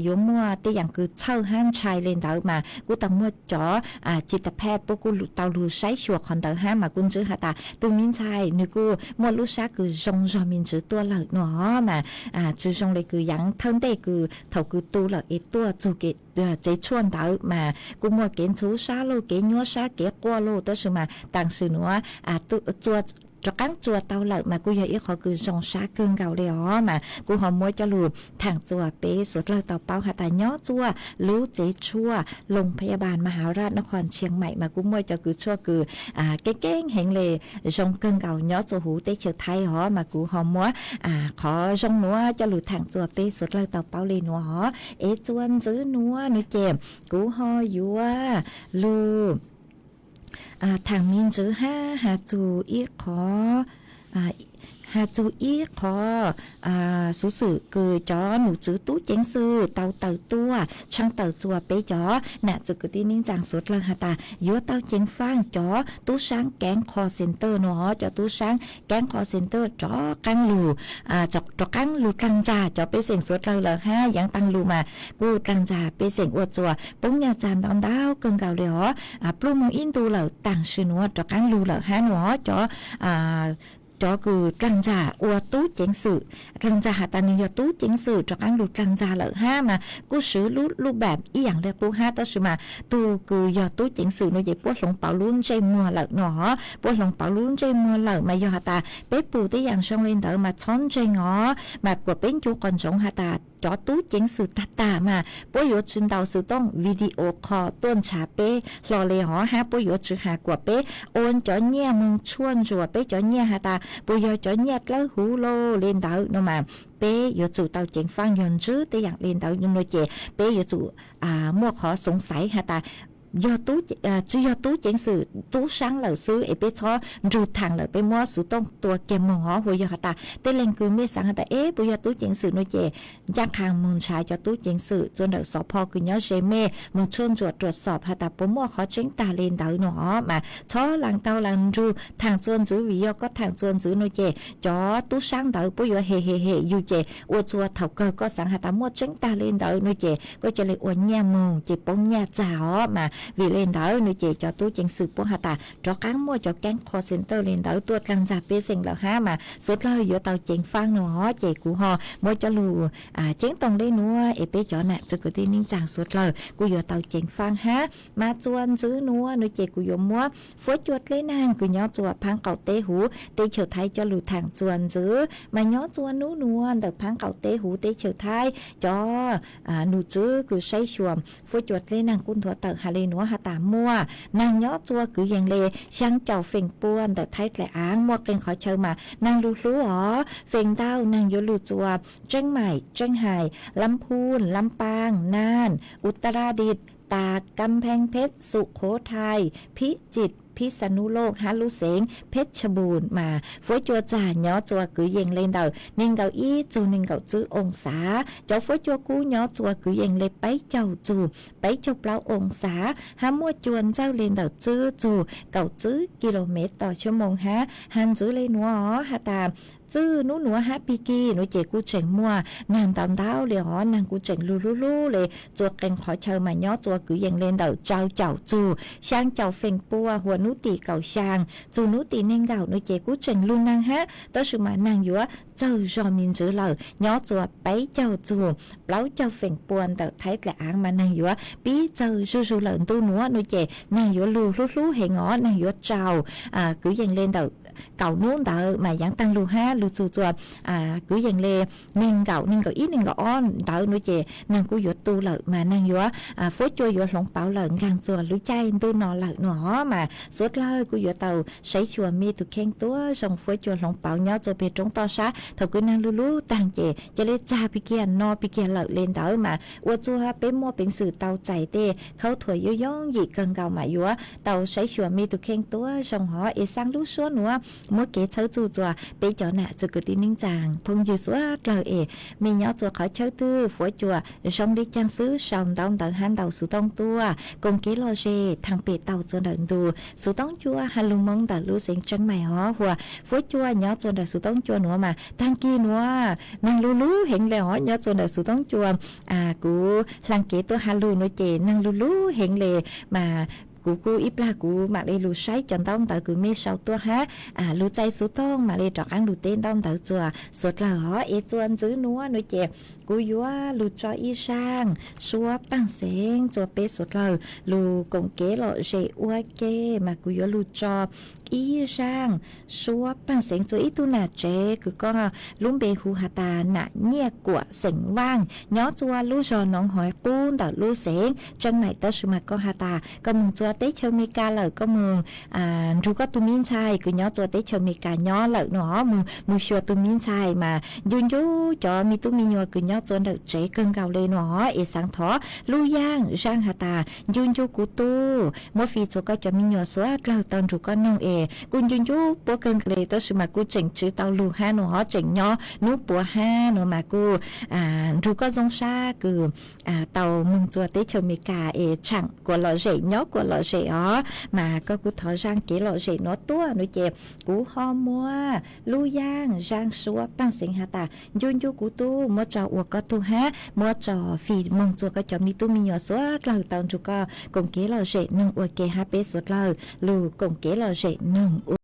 yuav muaj tej yaam kws txhawj hab ntshai le ntawd mas kuj tau muaj cov tsis tas phaj puab kuj tau lug saib xyuas qhov ntawd hab mas kuj ntswb has tas tus me ntxhais nwg kuj muaj lub sab kws zoo zog me ntsis tuaj lawm no mas tsi zoo le kws yaav thawj ntej kws thaum kws tu lawm es tuaj txug tsev tshuaj ntawd mas kuj muaj kev ntxhuv sab lauj, kev nyuab sab, kev quaj lauj, tab sis mas tam sim nuav rov qaab txuas tau lawm mas kuj yog ib qhov kws zoo sab kawg nkaus le os mas kuj ho muab coj lug thaam txuas peb suav dlawg tau paub has tas nyob txuas lub tsev tshuaj Loos Phayabas Maharaj Nakhon Chiang Mai mas kuj muaj cov kws tshuaj kws keeb keeb heev le zoo kawg nkaus nyob txuas huv teb chaws Thaib os mas kuv ho muab qhov zoo nuav coj lug thaam txuas peb suav dlawg tau paub le nuav os. Es txuas ntxiv nuav no ces kuv ho yuav lug thaam me ntsis hab has txug ib qhov has txug ib qho xuv xwm kws cov nom tswv tub ceev xwm tau tawm tuaj tshaj tawm txuas peb cov nam txwv kwv tij neej tsaa suav dlawg has tas yuav tau ceev faaj cov tub saab keeb call center no, cov tub saab keeb call center rov qaab lug rov qaab lug dlaag ntxag cov pej xeem suav dlawg lawm hab yaav taag lug mas kuj dlaag ntxag pej xeem ua txuas poob nyaj txag ntau ntau kawg nkaus le os. Pluj moog ib ntu lawm taam sim nuav rov qaab lug lawm hab no cov cov kws dlaag ntxag ua tub ceev xwm, dlaag ntxag has tas nwg yog tub ceev xwm rov qaab lug dlaag ntxag lawm hab mas kuj swv lub lub npaam ib yaam le qub hab tab sis mas tug kws yog tub ceev xwm no ces puab hloov pauv lub ntsej muag lawm no. Puab hloov pauv lub ntsej muag lawm mas yog has tas peb pum tej yaam zoo le ntawd mas txhob ntseeg os, mas kuas peb ncu qhov ntsoov has tas cov tub ceev xwm tag tag mas puab yuav tsi ntaus xuv tooj video call tuaj nrhav peb hlo le hov hab puab yuav tsi has kuas peb ua cov nyiaj moog tshuaj ntsuas peb cov nyiaj has tas puas yog cov nyiaj dlawb huv lawm le ntawd no mas peb yuav tsum tau ceev faaj. Yog ntsib tej yaam le ntawd no ces peb yuav tsum muaj qhov xoov xaiv has tas yog tsi yog tub ceev xwm tub saab lawm xwb es peb txhob nrug thaam lawm, peb muab xuv tooj tua kiag moog hov. Ua yog has tas tej leeg kws mej xaav has tas es puas yog tub ceev xwm no ces ncaaj qha moog nrhav cov tub ceev xwm txuas ntawm xov pho kws nyob ze mej moog tshuaj ntsuas ruam xoom has tas puas muaj qhov tseeb tag le ntawd no hov mas txhob laag tau laag nrug thaam txuas ntxiv vim yog koj thaam txuas ntxiv no ces cov tub saab ntawd puab yuav hem hem hem yug ces ua txuas thaum kawg koj xaav has tas muaj tseeb tag le ntawd no ces koj ca le ua nyiaj moog ces poob nyaj txag hov mas vim le ntawd no ces cov tub ceev xwm puab has tas rov qaab muaj cov keeb call center le ntawd tuaj dlaag ntxag pej xeem lawm hab mas suav dlawg yuav tau ceev faaj no hov ces kuv ho muab cov lug ceeb toom le nuav es peb cov nam txwv kwv tij neej tsaa suav dlawg kuj yuav tau ceev faaj hab mas txuas ntxiv nuav no ces kuv yuav muab fuab cua dleb naag kws nyob txuas phaab qaum teb huv teb chaws Thaib coj lug thaam txuas ntxiv mas nyob txuas nub nuav ntawm phaab qaum teb huv teb chaws Thaib cov nom tswv kws saib xyuas fuab cua dleb naag kuj nthuav tawm has le nuav has tas muaj naag nyob txuas kwv yees le xyaa caum feem pua ntawm Thaib dlaim aav muaj qee qhov chaw mas naag lug hlub os. Feem ntau naag yuav lug txuas Tseeb Maim, Tseeb Hais, Lab Phuj, Lab Paaj, Naaj, Utaradit, Tas, Kampheej Pheb, Sukhothai, Phib Tsit, Phib Xa Nub Looj hab lub xeev Pheb Tsha Npum mas fuab cua txag nyob txuas kwv yees le ntawm neeg nkaum ib txug neeg nkaum tswb oo xav. Cov fuab cua kub nyob txuas kwv yees le peb caug txug peb caug plaub oo xav hab muaj cua ntsawj le ntawm tswb txug kaum tswb ki lo mev tom tshuaj moos hab has ntxiv le nuav os has tas txwj nub nuav hab pig kig nuav ces kuj tseem muaj naag ntau ntau le os, naag kuj tseem lug hlub hlub le txuas qee qhov chaw mas nyob txuas kwv yees le ntawm rau caum txug xyaa caum feem pua huv nub tim kaum xyaa txug nub tim neeg nkaum nuav ces kuj tseem lug naag hab tab sis mas naag yuav txawg zog me ntsis lawm nyob txuas peb caug txug plaub caug feem pua ntawm Thaib dlaim aav mas naag yuav pib txawg zuj zug lawm ntuj nuav nuav ces naag yuav lug hlub hlub heev os, naag yuav rau kwv yees le ntawm kaum nub ntawd mas yaav taag lug hab lug txug txuas kwv yees le neeg nkaum, neeg nkaum ib, neeg nkaum ob ntawd nuav ces naag kuj yuav tu lawm mas naag yuav fuab cua yuav hloov pauv lawm nkaag txuas lub caij ntuj no lawm nuav os mas suav dlawg kuj yuav tau saib xyuas mej tug kheej tuab zoo fuab cua hloov pauv nyob txuas peg roob toj sab thaum kws naag lug lub taag ces ca le txag pig kiag no pig kiag lawm le ntawd mas ua txuag peb muaj peev xwm tau txais tej khaub thuas yooj yooj yim kawg nkaus mas yuav tau saib xyuas mej tug kheej tuab zoo hov es xaa lub suab nuav muab kev txhawb txuj txuas peb cov nam txwv kwv tij neej tsaa phooj ywg suav dlawg es mej nyob txuas qhov chaw twg fuab cua zoo le caag xwb sau ntaub ntawv hab ntaus xuv tooj tuaj koom kev lom zem thaam pem tau txuas ntawm ntu xuv tooj cua ha lug Moob ntawm lub xeev Tseeb Maim hov huas fuab cua nyob txuas ntawm xuv tooj cua nuav mas taag kis nuav naag lug lub heev le hov nyob txuas ntawm xuv tooj cua kuv hlaa kev tuaj ha lug nuav ces naag lug lub heev le mas kuv kuj ib plag kuv mam le lug saib cov ntaub ntawv kws mej sau tuaj hab lug txais xuv tooj mam le rov qaab lug teb ntaub ntawv txuas suav dlawg hov es txuas ntxiv nuav nuav ces kuv yuav lug tso ib zaaj suab paaj xeev txuas peb suav dlawg lug koom kev lom zem ua ke mas kuv yuav lug tso ib zaaj suab paaj xeev txuas ib tug nam tsev kws koj lub npe hu has tas Nam Nyiaj Kuam xeem Vaaj nyob txuas lub zog Noov Hov Qub ntawm lub xeev Tseeb Maim tab sis mas koj has tas koj moog txuas teb chaws Amelikas lawm koj moog nrug koj tug mi ntxhais kws nyob txuas teb chaws Amelikas nyob lawm nuav moog xyuas tug mi ntxhais mas ncu ncu cov me tub me nyuam kws nyob txuas ntawm tsev kawg nkaus le nuav es xaav thov lub yaaj zaaj has tas ncu ncu kuv tug muab fij txuas koj cov me nyuam suav dlawg tau nrug koj noog Kuj ncu ncu puab kawg nkaus li, tab sis mas kuj tseem tswv tau lug hab nua, tseem nyob nub puav hab nua mas kuj nrug koj zoo sab kws tau moog txug teb chaws Amelikas es tshaam kuas lom zem nyob kuas lom zem os. Mas koj kuj thov zaaj kev lom zem nuav tuaj nua ces kuv ho muab lub yaaj zaaj suab paaj xeev has tas ncu ncu kuv tub, muab tso ua koj tug hab muab tso fij moog txug koj cov me tub me nyuam suav dlawg tau nrug koj koom kev lom zem noog ua ke hab peb suav dlawg lug koom kev lom zem noog ua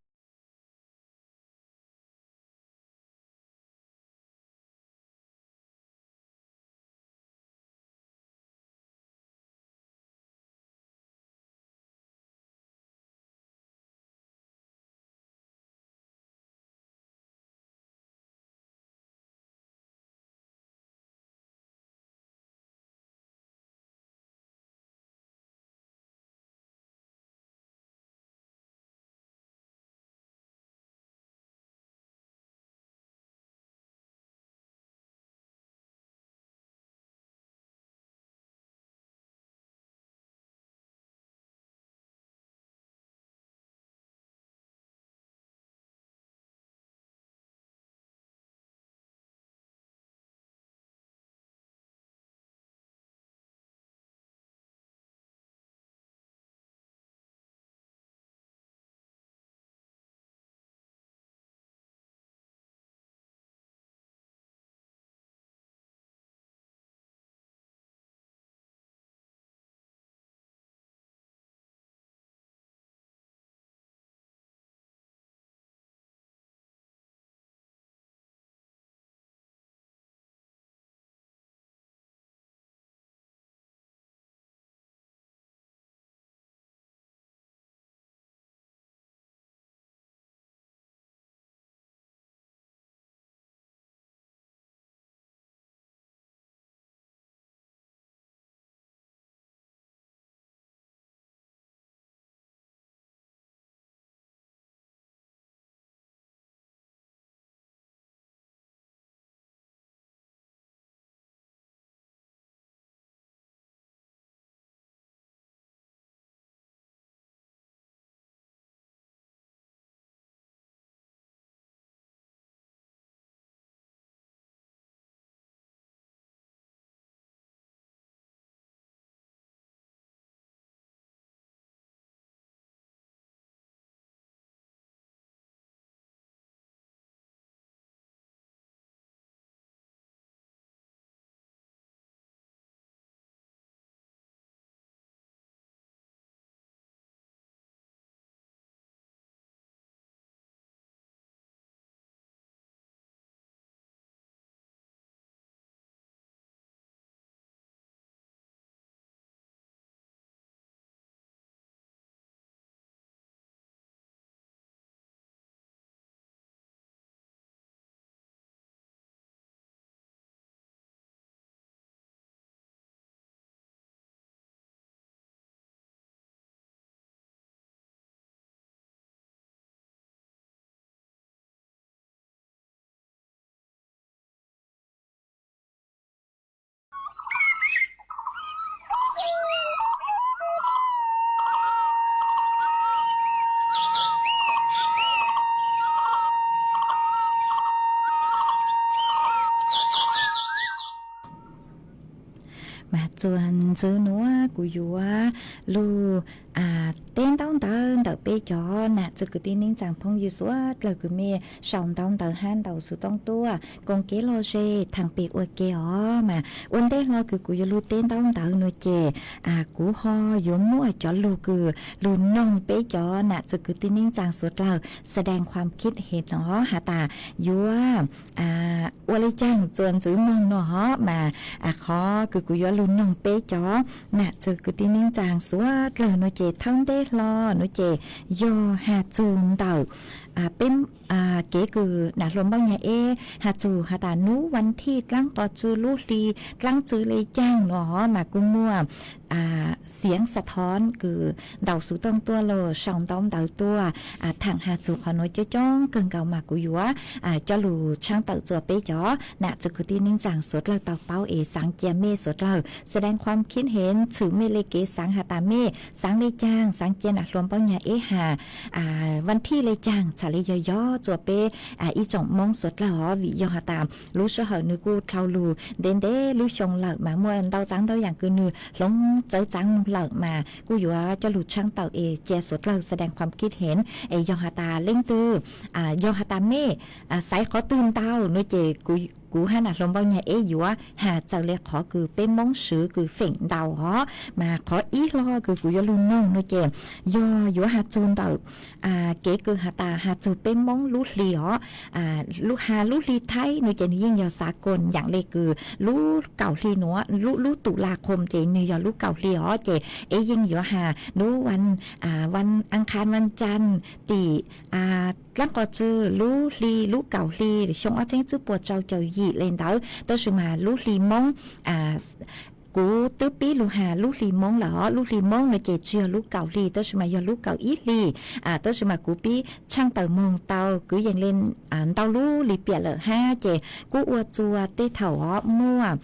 Mas txuas ntxiv nuav kuv yuav lug teb ntaub ntawv ntawm peb cov nam txiv kwv tij neej tsaa phooj ywg suav dlawg kws mej sau ntaub ntawv hab ntaus xov tooj tuaj koom kev lom zem thaam pem ua ke os. Mas ua ntej hlo kws kuv yuav lug teb ntaub ntawv nuav ces kuv ho yuav muaj cov lug kws lug noog peb cov nam txiv kwv tij neej tsaa suav dlawg แสดงความคิดเห็น no has tas yuav ua le caag txuas ntxiv moog no hov. Mas qhov kws kuv yuav lug noog peb cov nam txiv kwv tij neej tsaa suav dlawg nuav ces thaum ntej hlo nuav ces yog has txug ntawm peb kev kws nam hluas Npauj Nyag Eb has txug has tas nub vas thij dlaab qhov twg lub hli dlaab twg le caag no mas kuj muaj xiav xav thov kws ntaus xuv tooj tuaj los sau ntaub ntawv tuaj thaam has txug qhov nuav coob coob kawg nkaus mas kuv yuav coj lug tshaab tawm txua peb cov nam txwv kwv tij neej tsaa suav dlawg tau paub es xaav cia mej suav dlawg แสดงความคิดเห็น txhwm mej le kev xaav has tas mej xaav le caag, xaav cia nam hluas Npauj Nyag Eb has vas thij le caag txhad le yog yog txua peb ib tsoom Moob suav dlawg os, vim yog has tas lub sij hawm nwg kuj dlhau lug ntev ntev lub xyoo lawm mas muaj ntau txaav ntau yaam kws nwg hloov txawv txaav moog lawm mas kuj yuav coj lug tshaab tawm es cia suav dlawg แสดงความคิดเห็น es yog has tas leej twg yog has tas mej xaiv qhov twg ntau no ces kuv hab nam hluas Npauj Nyag Eb yuav has txawm le qhov kws peb Moob swv kws feem ntau os. Mas qhov ib hlo kws kuv yuav lug noog no ces yog yuav has txug ntawm kev kws has tas has txug peb Moob lub hli os, has lub hli Thaib no ces nwg yeej yog xav koom yaam le kws lub kaum hli nuav, lub lub tus la khoom ces nwg yog lub kaum hli os, ces eb yeej yuav has nub vas, vas ankhaas vas ntsaag tim dlaab qhov twg lub hli lub kaum hli xyoo ob txheeb tsib puas rau caum yim le ntawd, tab sis mas lub hli Moob kuv twb pib lug has lub hli Moob lawm os, lub hli Moob no ces tsi yog lub kaum hli tab sis mas yog lub kaum ib hli, tab sis mas kuv pib tshaaj tawm moog tau kwv yees le ntau lub li piam lawm hab ces kuj ua txua tej thaum os muaj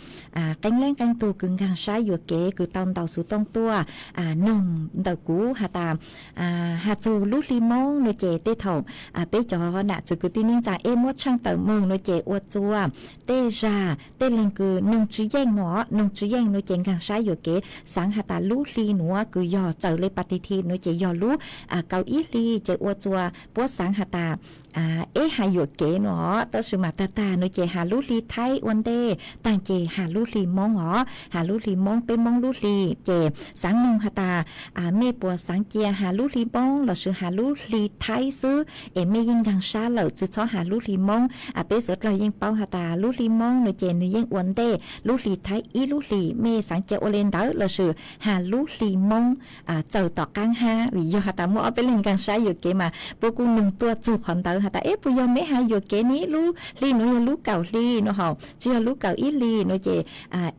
qee leej qee tug kws nkaag sab yuam kev kws tau ntaus xuv tooj tuaj noog ntawm kuv has tas has txug lub hli Moob no ces tej thaum peb cov nam txwv kwv tij neej tsaa eb muab tshaaj tawm moog no ces ua txua tej zag tej leeg kws noog tsi yeej no, noog tsi yeej no ces nkaag sab yuam kev xaav has tas lub hli nuav kws yog txawm le pas ti thi no ces yog lub kaum ib hli ces ua txua puab xaav has tas eb has yuam kev no os, tab sis mas tag tag no ces has lub hli Thaib ua ntej, taag ces has lub hli Moob os, has lub hli Moob peb Moob lub hli ces xaav noog has tas mej puas xaav cia has lub hli Moob lossis has lub hli Thaib xwb es mej yeej nkaag sab lawm tsi txhob has lub hli Moob. Peb suav dlawg yeej paub has tas lub hli Moob no ces nwg yeej ua ntej lub hli Thaib ib lub hli, mej xaav cia ua le ntawd lossis has lub hli Moob txawm tom qaab hab, vim yog has tas muaj ob peb leeg nkaag sab yuam kev mas puab kuj noog tuaj txug qhov ntawd has tas eb puas yog meb has yuam kev ne, lub hli nuav yog lub kaum hli no hos tsi yog lub kaum ib hli no ces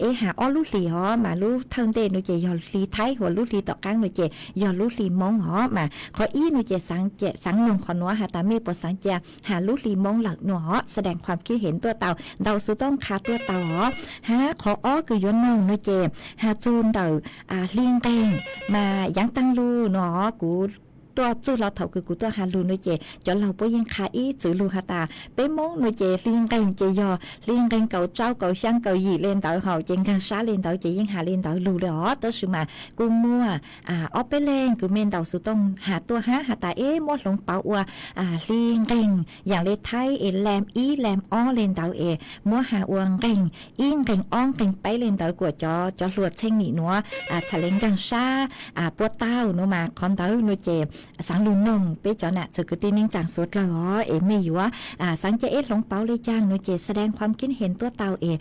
eb has ob lub hli os, mas lub thawj ntej no ces yog hli Thaib hos lub hli tom qaab no ces yog lub hli Moob os. Mas qhov ib no ces xaav noog qhov nuav has tas mej puas xaav cia has lub hli Moob lawm no os, แสดงความคิดเห็น tuaj tau, ntaus xuv tooj qha tuaj tau os. Hab qhov ob kws yuav noog no ces has txug ntawm hli nqeeg mas yaav taag lug no os, kuv tuaj txug los thaum kws kuv tuaj has lug no ces cov laug puab yeej qha ib txwm lug has tas peb Moob no ces hli nqeeg ces yog hli nqeeg kaum rau kaum xyaa kaum yim le ntawd hos ces nkaag sab le ntawd ces yeej has le ntawd lug le os, tab sis mas kuj muaj ob peb leeg kws mej ntaus xuv tooj has tuaj hab has tas eb muab hloov pauv ua hli nqeeg yaam le Thaib es lam ib lam ob le ntawd es muab has ua nqeeg ib nqeeg ob nqeeg peb le ntawd kuas cov hluas txheej nim nuav txhad le nkaag sab puab tau no mas qhov ntawd no ces xaav lug noog peb cov nam txwv kwv tij neej tsaa suav dlawg os es mej yuav xaav cia eb hloov pauv le caag no ces แสดงความคิดเห็น tuaj tau es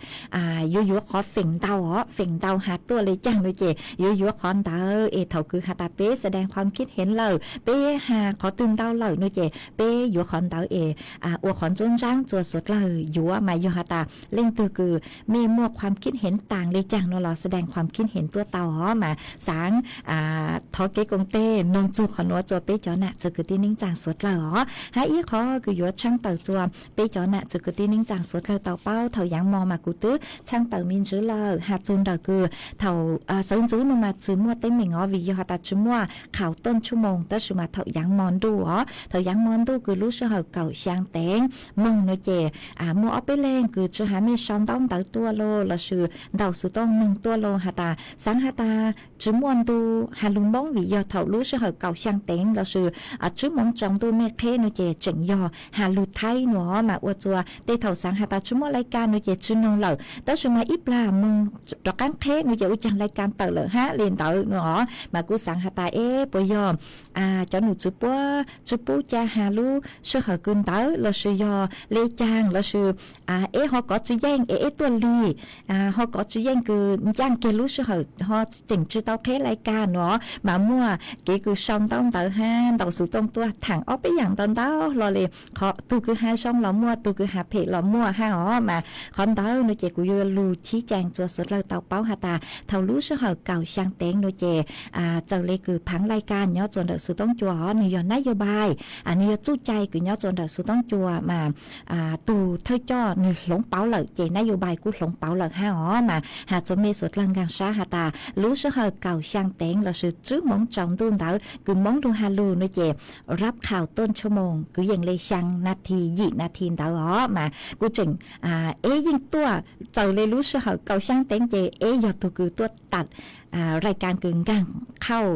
yuav yuav qhov feem ntau os, feem ntau has tuaj le caag no ces yuav yuav qhov ntawd es thaum kws has tas peb แสดงความคิดเห็น lawm, peb has qhov twg ntau lawm no ces peb yuav qhov ntawd es ua qhov ntsuab ntsaab txua suav dlawg yuav, mas yog has tas leej twg kws mej muaj ความคิดเห็น taag le caag no los แสดงความคิดเห็น tuaj tau os, mas xaav thov kev koom teg noog txug qhov nuav txua peb cov nam txwv kwv tij neej tsaa suav dlawg os. Hab ib qhov kws yuav tshaaj tawm txua peb cov nam txwv kwv tij neej tsaa suav dlawg tau paub, thaum yaav mo mas kuv twb tshaaj tawm me ntsis lawm, has txug ntawm kws thaum sawv ntxuv no mas tsi muaj teeb meem os, vim yog has tas tsi muaj khaus tuaj tshua moos, tab sis mas thaum yaav mo ntuj os, thaum yaav mo ntuj kws lub sij hawm kaum xyaa teev moog no ces muaj ob peb leeg kws tsi has mej sau ntaub ntawv tuaj los lossis ntaus xuv tooj noog tuaj los has tas xaav has tas tsi muaj ntu has lug Moob, vim yog thaum lub sij hawm kaum xyaa teev lossis tsib moov tsaus ntuj mej qheb no ces tseem yog has lug Thaib no os, mas ua txua tej thaum xaav has tas tsi muaj lai kas no ces tsi noog lawm, tab sis mas ib plag moog rov qaab qheb no ces ua caag lai kas tawm lawm hab le ntawd no os, mas kuj xaav has tas eb puas yog cov num txwv puab tsi pub ca has lub sij hawm kws ntawd lossis yog le caag lossis eb ho kov tsi yeej es eb tuaj lig, ho kov tsi yeej kws ncaaj kiag lub sij hawm ho tseem tsi tau qheb lai kas no, mas muaj kev kws sau ntaub ntawv hab ntaus xuv tooj tuaj thaam ob peb yaam ntau ntau hlo le. Qhov tug kws has zoo los muaj, tug kws has phem los muaj hab os. Mas qhov ntawd no ces kuv yuav lug chib caas txug suav dlawg tau paub has tas thaum lub sij hawm kaum xyaa teev no ces txawm le kws phaav lais kas nyob txuas ntawm xuv toob cua os, nwg yog nab yau npais, nwg yog txuj cai kws nyob txuas ntawm xuv toob cua mas tug thawj coj nwg hloov pauv lawm ces nab yau npais kuj hloov pauv lawm hab os. Mas has txug mej suav dlawg nkaag sab has tas lub sij hawm kaum xyaa teev lossis tswb moov tsaus ntuj ntawd kws moob lug has lug no ces rab qhaus tuaj tshua moos kwv yees le xyaa nas this yim nas this ntawd os. Mas kuj tseem eb yeej tuaj txawm le lub sij hawm kaum xyaa teev ces eb yog tug kws tuaj tas lais kas kws nkaag qhauj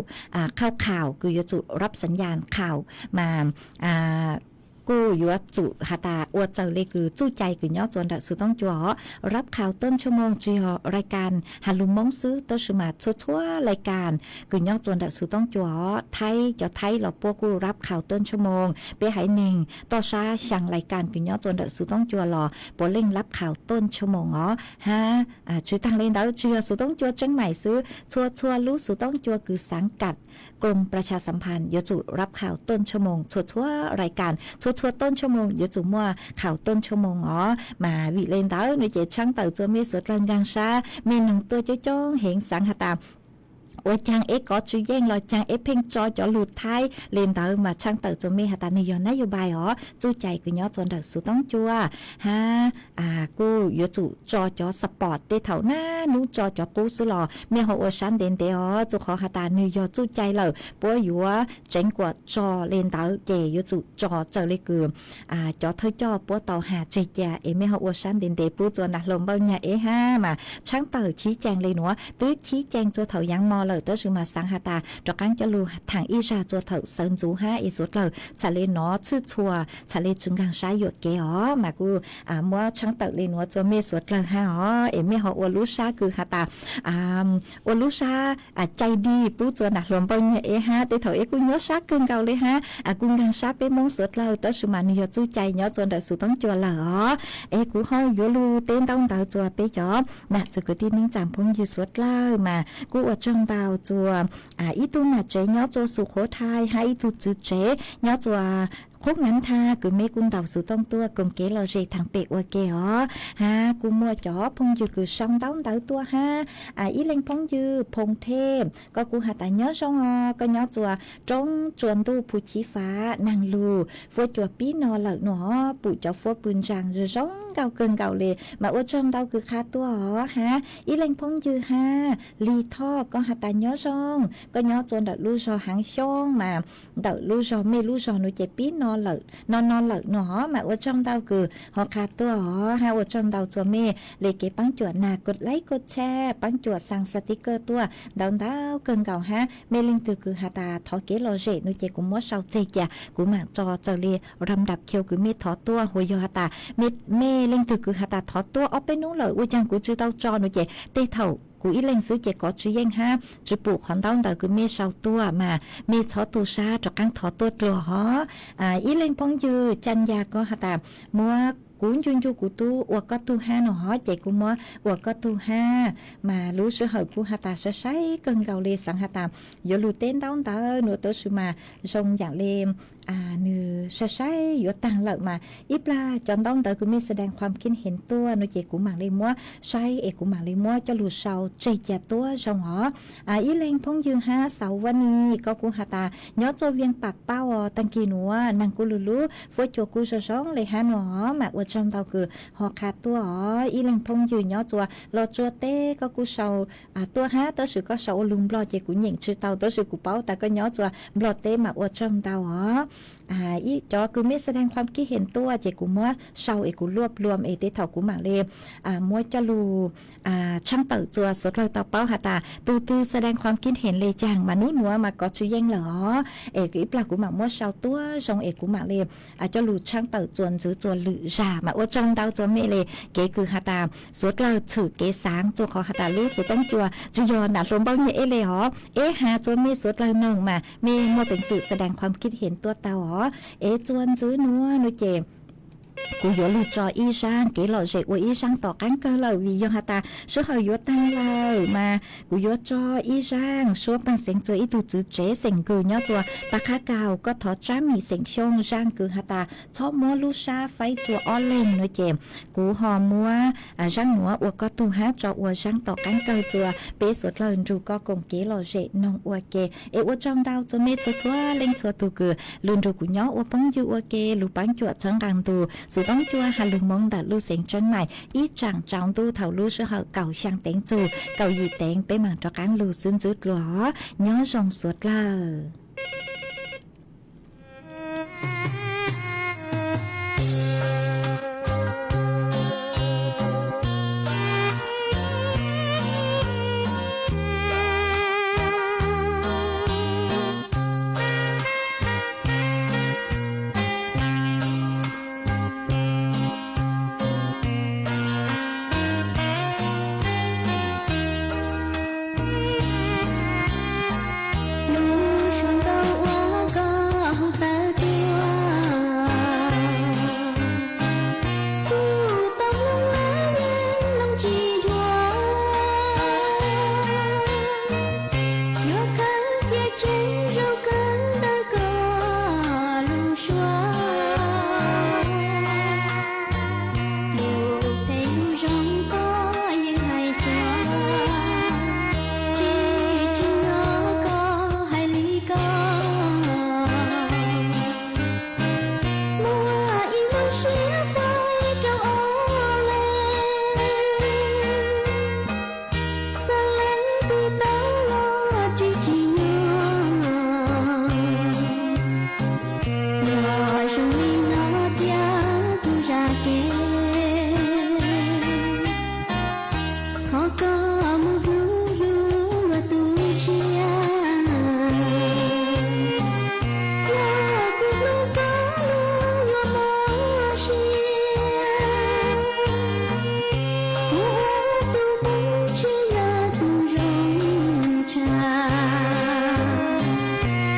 qhaus kws yuav tsum rab xav yas qhaus mas kuj yuav tsum has tas ua txawm le kws txuj cai kws nyob txuas ntawm xuv toob cua os. Rab qhaus tuaj tshua moos tsi yog lais kas has lug moob xwb tab sis mas txhua txhua lais kas kws nyob txuas ntawm xuv toob cua os, thaib cov thaib los puab kuj rab qhaus tuaj tshua moos. Peb haiv neeg toj sab xyaa lais kas kws nyob txuas ntawm xuv toob cua los puav leej rab qhaus tuaj tshua moos os hab. Tsi taag le ntawd tsi yog xuv toob cua tseeb maim xwb, txhua txhua lub xuv toob cua kws xaav kas krom plas tshas xam phaas yuav tsum rab qhaus tuaj tshua moos, txhua txhua lais kas txhua txhua tuaj tshua moos yuav tsum muaj qhaus tuaj tshua moos os. Mas vim le ntawd no ces tshaab tawm txug mej suav dlawg nkaag sab, mej noog tuaj coob coob heev xaav has tas ua caag eb kov tsi yeej los caag eb pheej tso cov lug thaib le ntawd mas tshaab tawm txug mej has tas nwg yog nab yau npais os, txuj cai kws nyob txuas ntawm xuv toob cua hab kuj yuav tsum tso cov support tej thaum nab nub tso cov qub xwb los mej ho ua sab ntev ntev os, txug qhov has tas nwg yog txuj cai lawm puab yuav tseev kuas tso le ntawd ces yuav tsum tso txawm le kws cov thawj coj puab tau has tseg ca es mej ho ua sab ntev ntev pub txuas nam hluas npaum nyag eb hab. Mas tshaab tawm chib caas le nuav twb chib caas txug thaum yaav mo lawm tab sis mas xaav has tas rov qaab coj lug thaam ib zag txug thaum sawv ntxuv hab es suav dlawg txhad le nov txhwj txhua, txhad le tsi nkaag sab yuam kev os. Mas kuj muab tshaab tawm le nuav txug mej suav dlawg hab os, es mej ho ua lub sab kws has tas ua lub sab cai dig pub txuas nam hluas npaum nyag eb hab. Tej thaum eb kuj nyob sab kawg nkaus le hab, kuj nkaag sab peb moob suav dlawg tab sis mas nwg yog txuj cai nyob txuas ntawm xuv toob cua lawm os. Es kuv ho yuav lug teb ntaub ntawv txuas peb cov nam txiv kwv tij neej tsaa phooj ywg suav dlawg mas kuj ua tsaug ntau txuas ib tug nam tsev nyob txuas Xu Qhuv Thai hab ib tug txiv tsev nyob txuas Qhub Nav Thaj kws mej kuj ntaus xuv tooj tuaj koom kev lom zem thaam pem ua ke os. Hab kuj muaj cov phooj ywg kws sau ntaub ntawv tuaj hab, ib leeg phooj ywg Phoo Thej, koj kuj has tas nyob zoo os, koj nyob txuas Roob Tsua Ntuj Phu Chiv Fav Naag Lug, fuab cua pib no lawm no, pum cov fuab pw ntsaa zoo zoo nkauj kawg nkaus le mas ua tsaug ntau kws qha tuaj os. Hab ib leeg phooj ywg hab Lig Thoj, koj has tas nyob zoo, koj nyob txuas ntawm lub zog Haav Xyoob mas ntawm lub zog mej lub zog nuav ces pib no lawm no no lawm no mas ua tsaug ntau kws ho qha tuaj os. Hab ua tsaug ntau txuas mej le kev paab cuam nag kod laib kod tshaj, paab cuam xaa xaa tiv kawj tuaj ntau ntau kawg nkaus hab. Mej leej twg kws has tas thov kev lom zem no ces kuv muab sau tseg ca, kuv maam tso txawm le ram ndap chau kws mej thov tuaj, hu yog has tas mej leej twg kws has tas thov tuaj ob peb nub lawm ua caag kuv tsi tau tso no ces tej thaum kuv ib leeg xwb ces kov tsi yeej hab tsi pum qhov ntaub ntawv kws mej sau tuaj mas mej txhob tu sab rov qaab thov tuaj dlua hov. Ib leeg phooj ywg Caa Yas, koj has tas muab Kuv Ncu Ncu Kuv Tub ua koj tug hab no hov ces kuv muab ua koj tug hab. Mas lub sij hawm kuj has tas sai sai kawg nkaus le, xaav has tas yuav lug teb ntaub ntawv nuav tab sis mas zoo yaam le nwg sai sai yuav taag lawm mas ib plag cov ntaub ntawv kws mej แสดงความคิดเห็น tuaj no ces kuv maam le muab saib es kuv maam le muab coj lug sau tseg ca tuab zoo os. Ib leeg phooj ywg hab Xauv Vaj Nis, koj kuj has tas nyob txuas Vias Pam Pauj os, taag kis nuav naag kuj lug lub, fuab cua kuj zoo zoo le hab no mas ua tsaug ntau kws ho qha tuaj os. Ib leeg phooj ywg nyob txuas Los Tsuas teb, koj kuj sau tuaj hab tab sis koj sau ua lug Nplog ces kuv nyeem tsi tau tab sis kuv paub tas koj nyob txuas Nplog teb mas ua tsaug ntau os. Cov kws mej แสดงความคิดเห็น tuaj ces kuv muab sau es kuv รวบรวม es tej thaum kuv maam le muab coj lug tshaab tawm txuas suav dlawg tau paub has tas tug twg แสดงความคิดเห็น le caag mas nub nuav mas kov tsi yeej lawm os. Es ib plag kuv maam muab sau tuab zoo es kuv maam le coj lug tshaab tawm txuas ntxiv txuas lwm zag mas ua tsaug ntau txuas mej le kev kws has tas suav dlawg txhwm kev xaav txug qhov has tas lub xuv toob cua tsi yog nam hluas npaum nyag eb le os. Eb has txuas mej suav dlawg noog mas mej muaj peev xwm แสดงความคิดเห็น tuaj tau os. Es txuas ntxiv nuav nuav ces Kuv yuav lug tso ib zaaj kev lom zem ua ib zaaj tom qaab kawg lawm, vim yog has tas sij hawm yuav taag lawm mas kuv yuav tso ib zaaj suab paaj xeev txua ib tug txwv tsev xeem Nkws nyob txua Pas Qhab Kaug, koj thov tsab mim xeem Xyooj, zaaj kws has tas txhob muab lub sab faib txua ob leeg no ces kuv ho muab zaaj nuav ua koj tug hab tso ua zaaj tom qaab kawg txua peb suav dlawg nrug koj koom kev lom zem noog ua ke. Es ua tsaug ntau txhua mej txhua txhua leej txhua tug kws lug nrug kuv nyob ua phooj ywg ua ke, lug paab cuam txhawb nqaa ntug xov tooj cua has lug moo ntawm lub xeev Tseeb Maim ib tsaam tsaus ntuj thaum lub sij hawm kaum xyaa teev txug kaum yim teev, peb maam rov qaab lug xwb ntxwv dlua. Nyob zoo suav dlawg. Lub suab nkauj uas koj hu tawm tuaj, kuv tau mloog los yeej mloog tsis nrua. Yuav khawb cia tseeb zoo kawg ntawm koj lub suab. Lus phem lus zoo koj yeej hais txog, tsis tsim nyog koj hais li ko. Muaj ib lub siab fai rau ob leeg, xav lees twg tau los tsis tsim nyog. Yog zoo li no thiab kuv zam kev, thov koj mus hlub hlub luag tus tshiab. Yog kuv hlub koj luag yuav mob siab, kuv ua tus hmoov tsis yog tus zoo tshaj.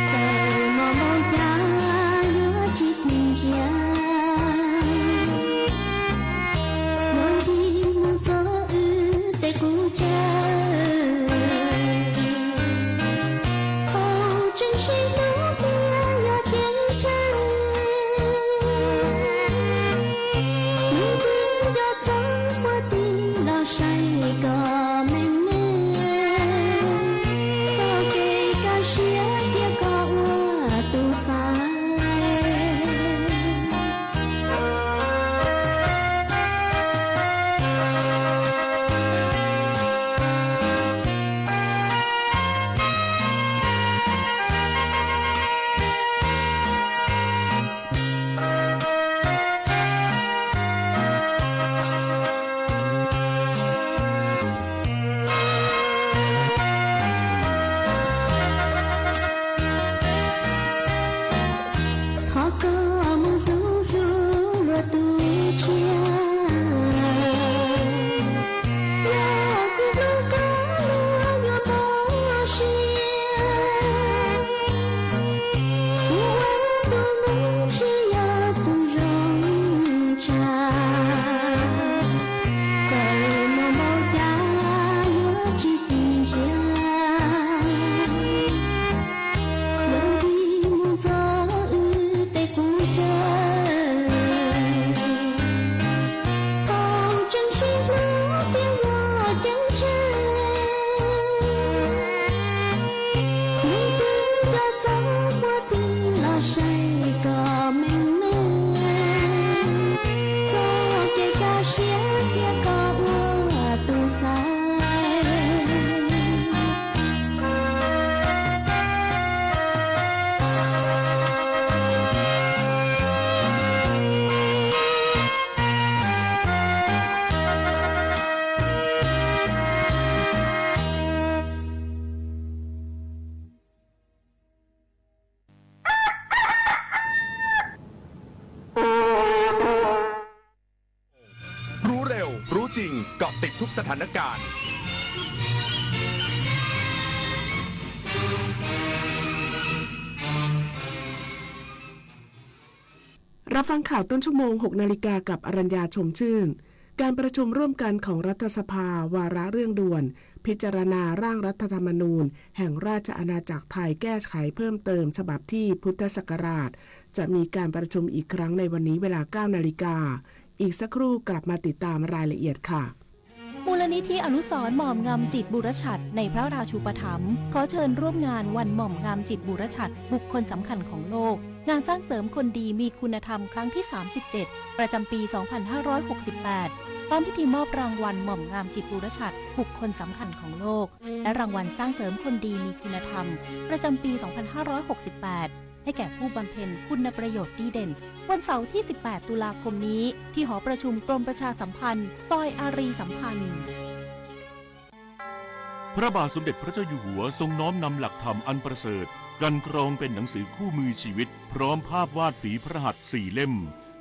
Txawm mob npaum cas yuav tsis tig ntsia, yuav nrig mus txog wb tej qub chaw. Thaum tseem sib hlub tiag yog ceeb tsheej, hnub twg nco txog puag tim los saib kom meej meej, txoj kev kaj siab thiab koj ua tus xaiv. Thov koj mus hlub hlub luag tus tshiab, yog kuv hlub koj luag yuav mob siab. Kuv ua tus hmoov tsis yog tus zoo tshaj, txawm mob npaum cas yuav tsis tig ntsia, yuav nrig mus txog wb tej qub chaw. Thaum tseem sib hlub tiag yog ceeb tsheej, hnub twg nco txog puag tim los saib kom meej meej, txoj kev kaj siab thiab koj ua tus xaiv.รู้เร็ว รู้จริง เกาะติดทุกสถานการณ์ ร รับฟังข่าวต้นชั่วโมง หกนาฬิกา กับอรัญญา ชมชื่น การประชุมร่วมกันของรัฐสภา วาระเรื่องด่วน พิจารณาร่างรัฐธรรมนูญ แห่งราชอาณาจักรไทย แก้ไขเพิ่มเติมฉบับที่พุทธศักราช จะมีการประชุมอีกครั้งในวันนี้เวลา เก้านาฬิกา อีกสักครู่กลับมาติดตามรายละเอียดค่ะ มูลนิธิอนุสรณ์หม่อมงามจิตบุรชัดในพระราชูปถัมภ์ ขอเชิญร่วมงานวันหม่อมงามจิตบุรชัด บุคคลสำคัญของโลก งานสร้างเสริมคนดีมีคุณธรรมครั้งที่ สามสิบเจ็ด ประจำปี สองพันห้าร้อยหกสิบแปด พร้อมพิธีมอบรางวัลหม่อมงามจิตบุรชัด บุคคลสำคัญของโลก และรางวัลสร้างเสริมคนดีมีคุณธรรม ประจำปี สองพันห้าร้อยหกสิบแปด ให้แก่ผู้บำเพ็ญคุณประโยชน์ดีเด่น วันเสาร์ที่ สิบแปด ตุลาคมนี้ ที่หอประชุมกรมประชาสัมพันธ์ ซอยอารีย์สัมพันธ์ พระบาทสมเด็จพระเจ้าอยู่หัวทรงน้อมนำหลักธรรมอันประเสริฐ กลั่นกรองเป็นหนังสือคู่มือชีวิต พร้อมภาพวาดฝีพระหัตถ์สี่เล่ม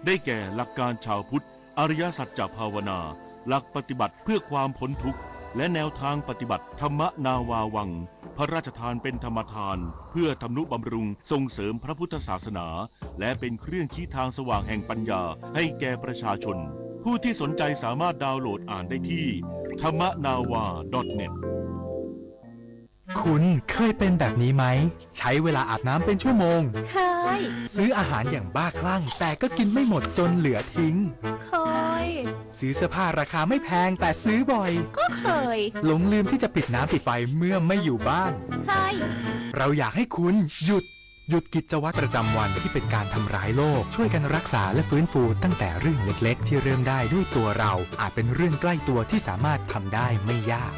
ได้แก่หลักการชาวพุทธ อริยสัจจะภาวนา หลักปฏิบัติเพื่อความพ้นทุกข์ และแนวทางปฏิบัติ ธรรมนาวาวัง พระราชทานเป็นธรรมทาน เพื่อทำนุบำรุงส่งเสริมพระพุทธศาสนา และเป็นเครื่องชี้ทางสว่างแห่งปัญญาให้แก่ประชาชน ผู้ที่สนใจสามารถดาวน์โหลดอ่านได้ที่ ธรรมนาวา ดอทเน็ต คุณเคยเป็นแบบนี้ไหม ใช้เวลาอาบน้ำเป็นชั่วโมง เคย ซื้ออาหารอย่างบ้าคลั่ง แต่ก็กินไม่หมดจนเหลือทิ้ง เคย ซื้อเสื้อผ้าราคาไม่แพงแต่ซื้อบ่อย ก็เคย หลงลืมที่จะปิดน้ำปิดไฟเมื่อไม่อยู่บ้าน เคย เราอยากให้คุณหยุด หยุดกิจวัตรประจำวันที่เป็นการทำร้ายโลก ช่วยกันรักษาและฟื้นฟูตั้งแต่เรื่องเล็กๆที่เริ่มได้ด้วยตัวเรา อาจเป็นเรื่องใกล้ตัวที่สามารถทำได้ไม่ยาก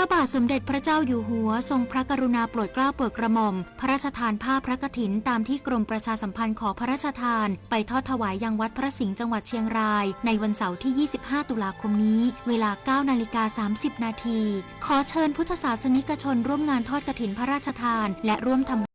พระบาทสมเด็จพระเจ้าอยู่หัวทรงพระกรุณาโปรดเกล้าโปรดกระหม่อม พระราชทานผ้าพระกฐินตามที่กรมประชาสัมพันธ์ขอพระราชทาน ไปทอดถวายยังวัดพระสิงห์จังหวัดเชียงราย ในวันเสาร์ที่ ยี่สิบห้า ตุลาคมนี้ เวลา เก้านาฬิกา สามสิบนาที ขอเชิญพุทธศาสนิกชนร่วมงานทอดกฐินพระราชทาน และร่วมทำ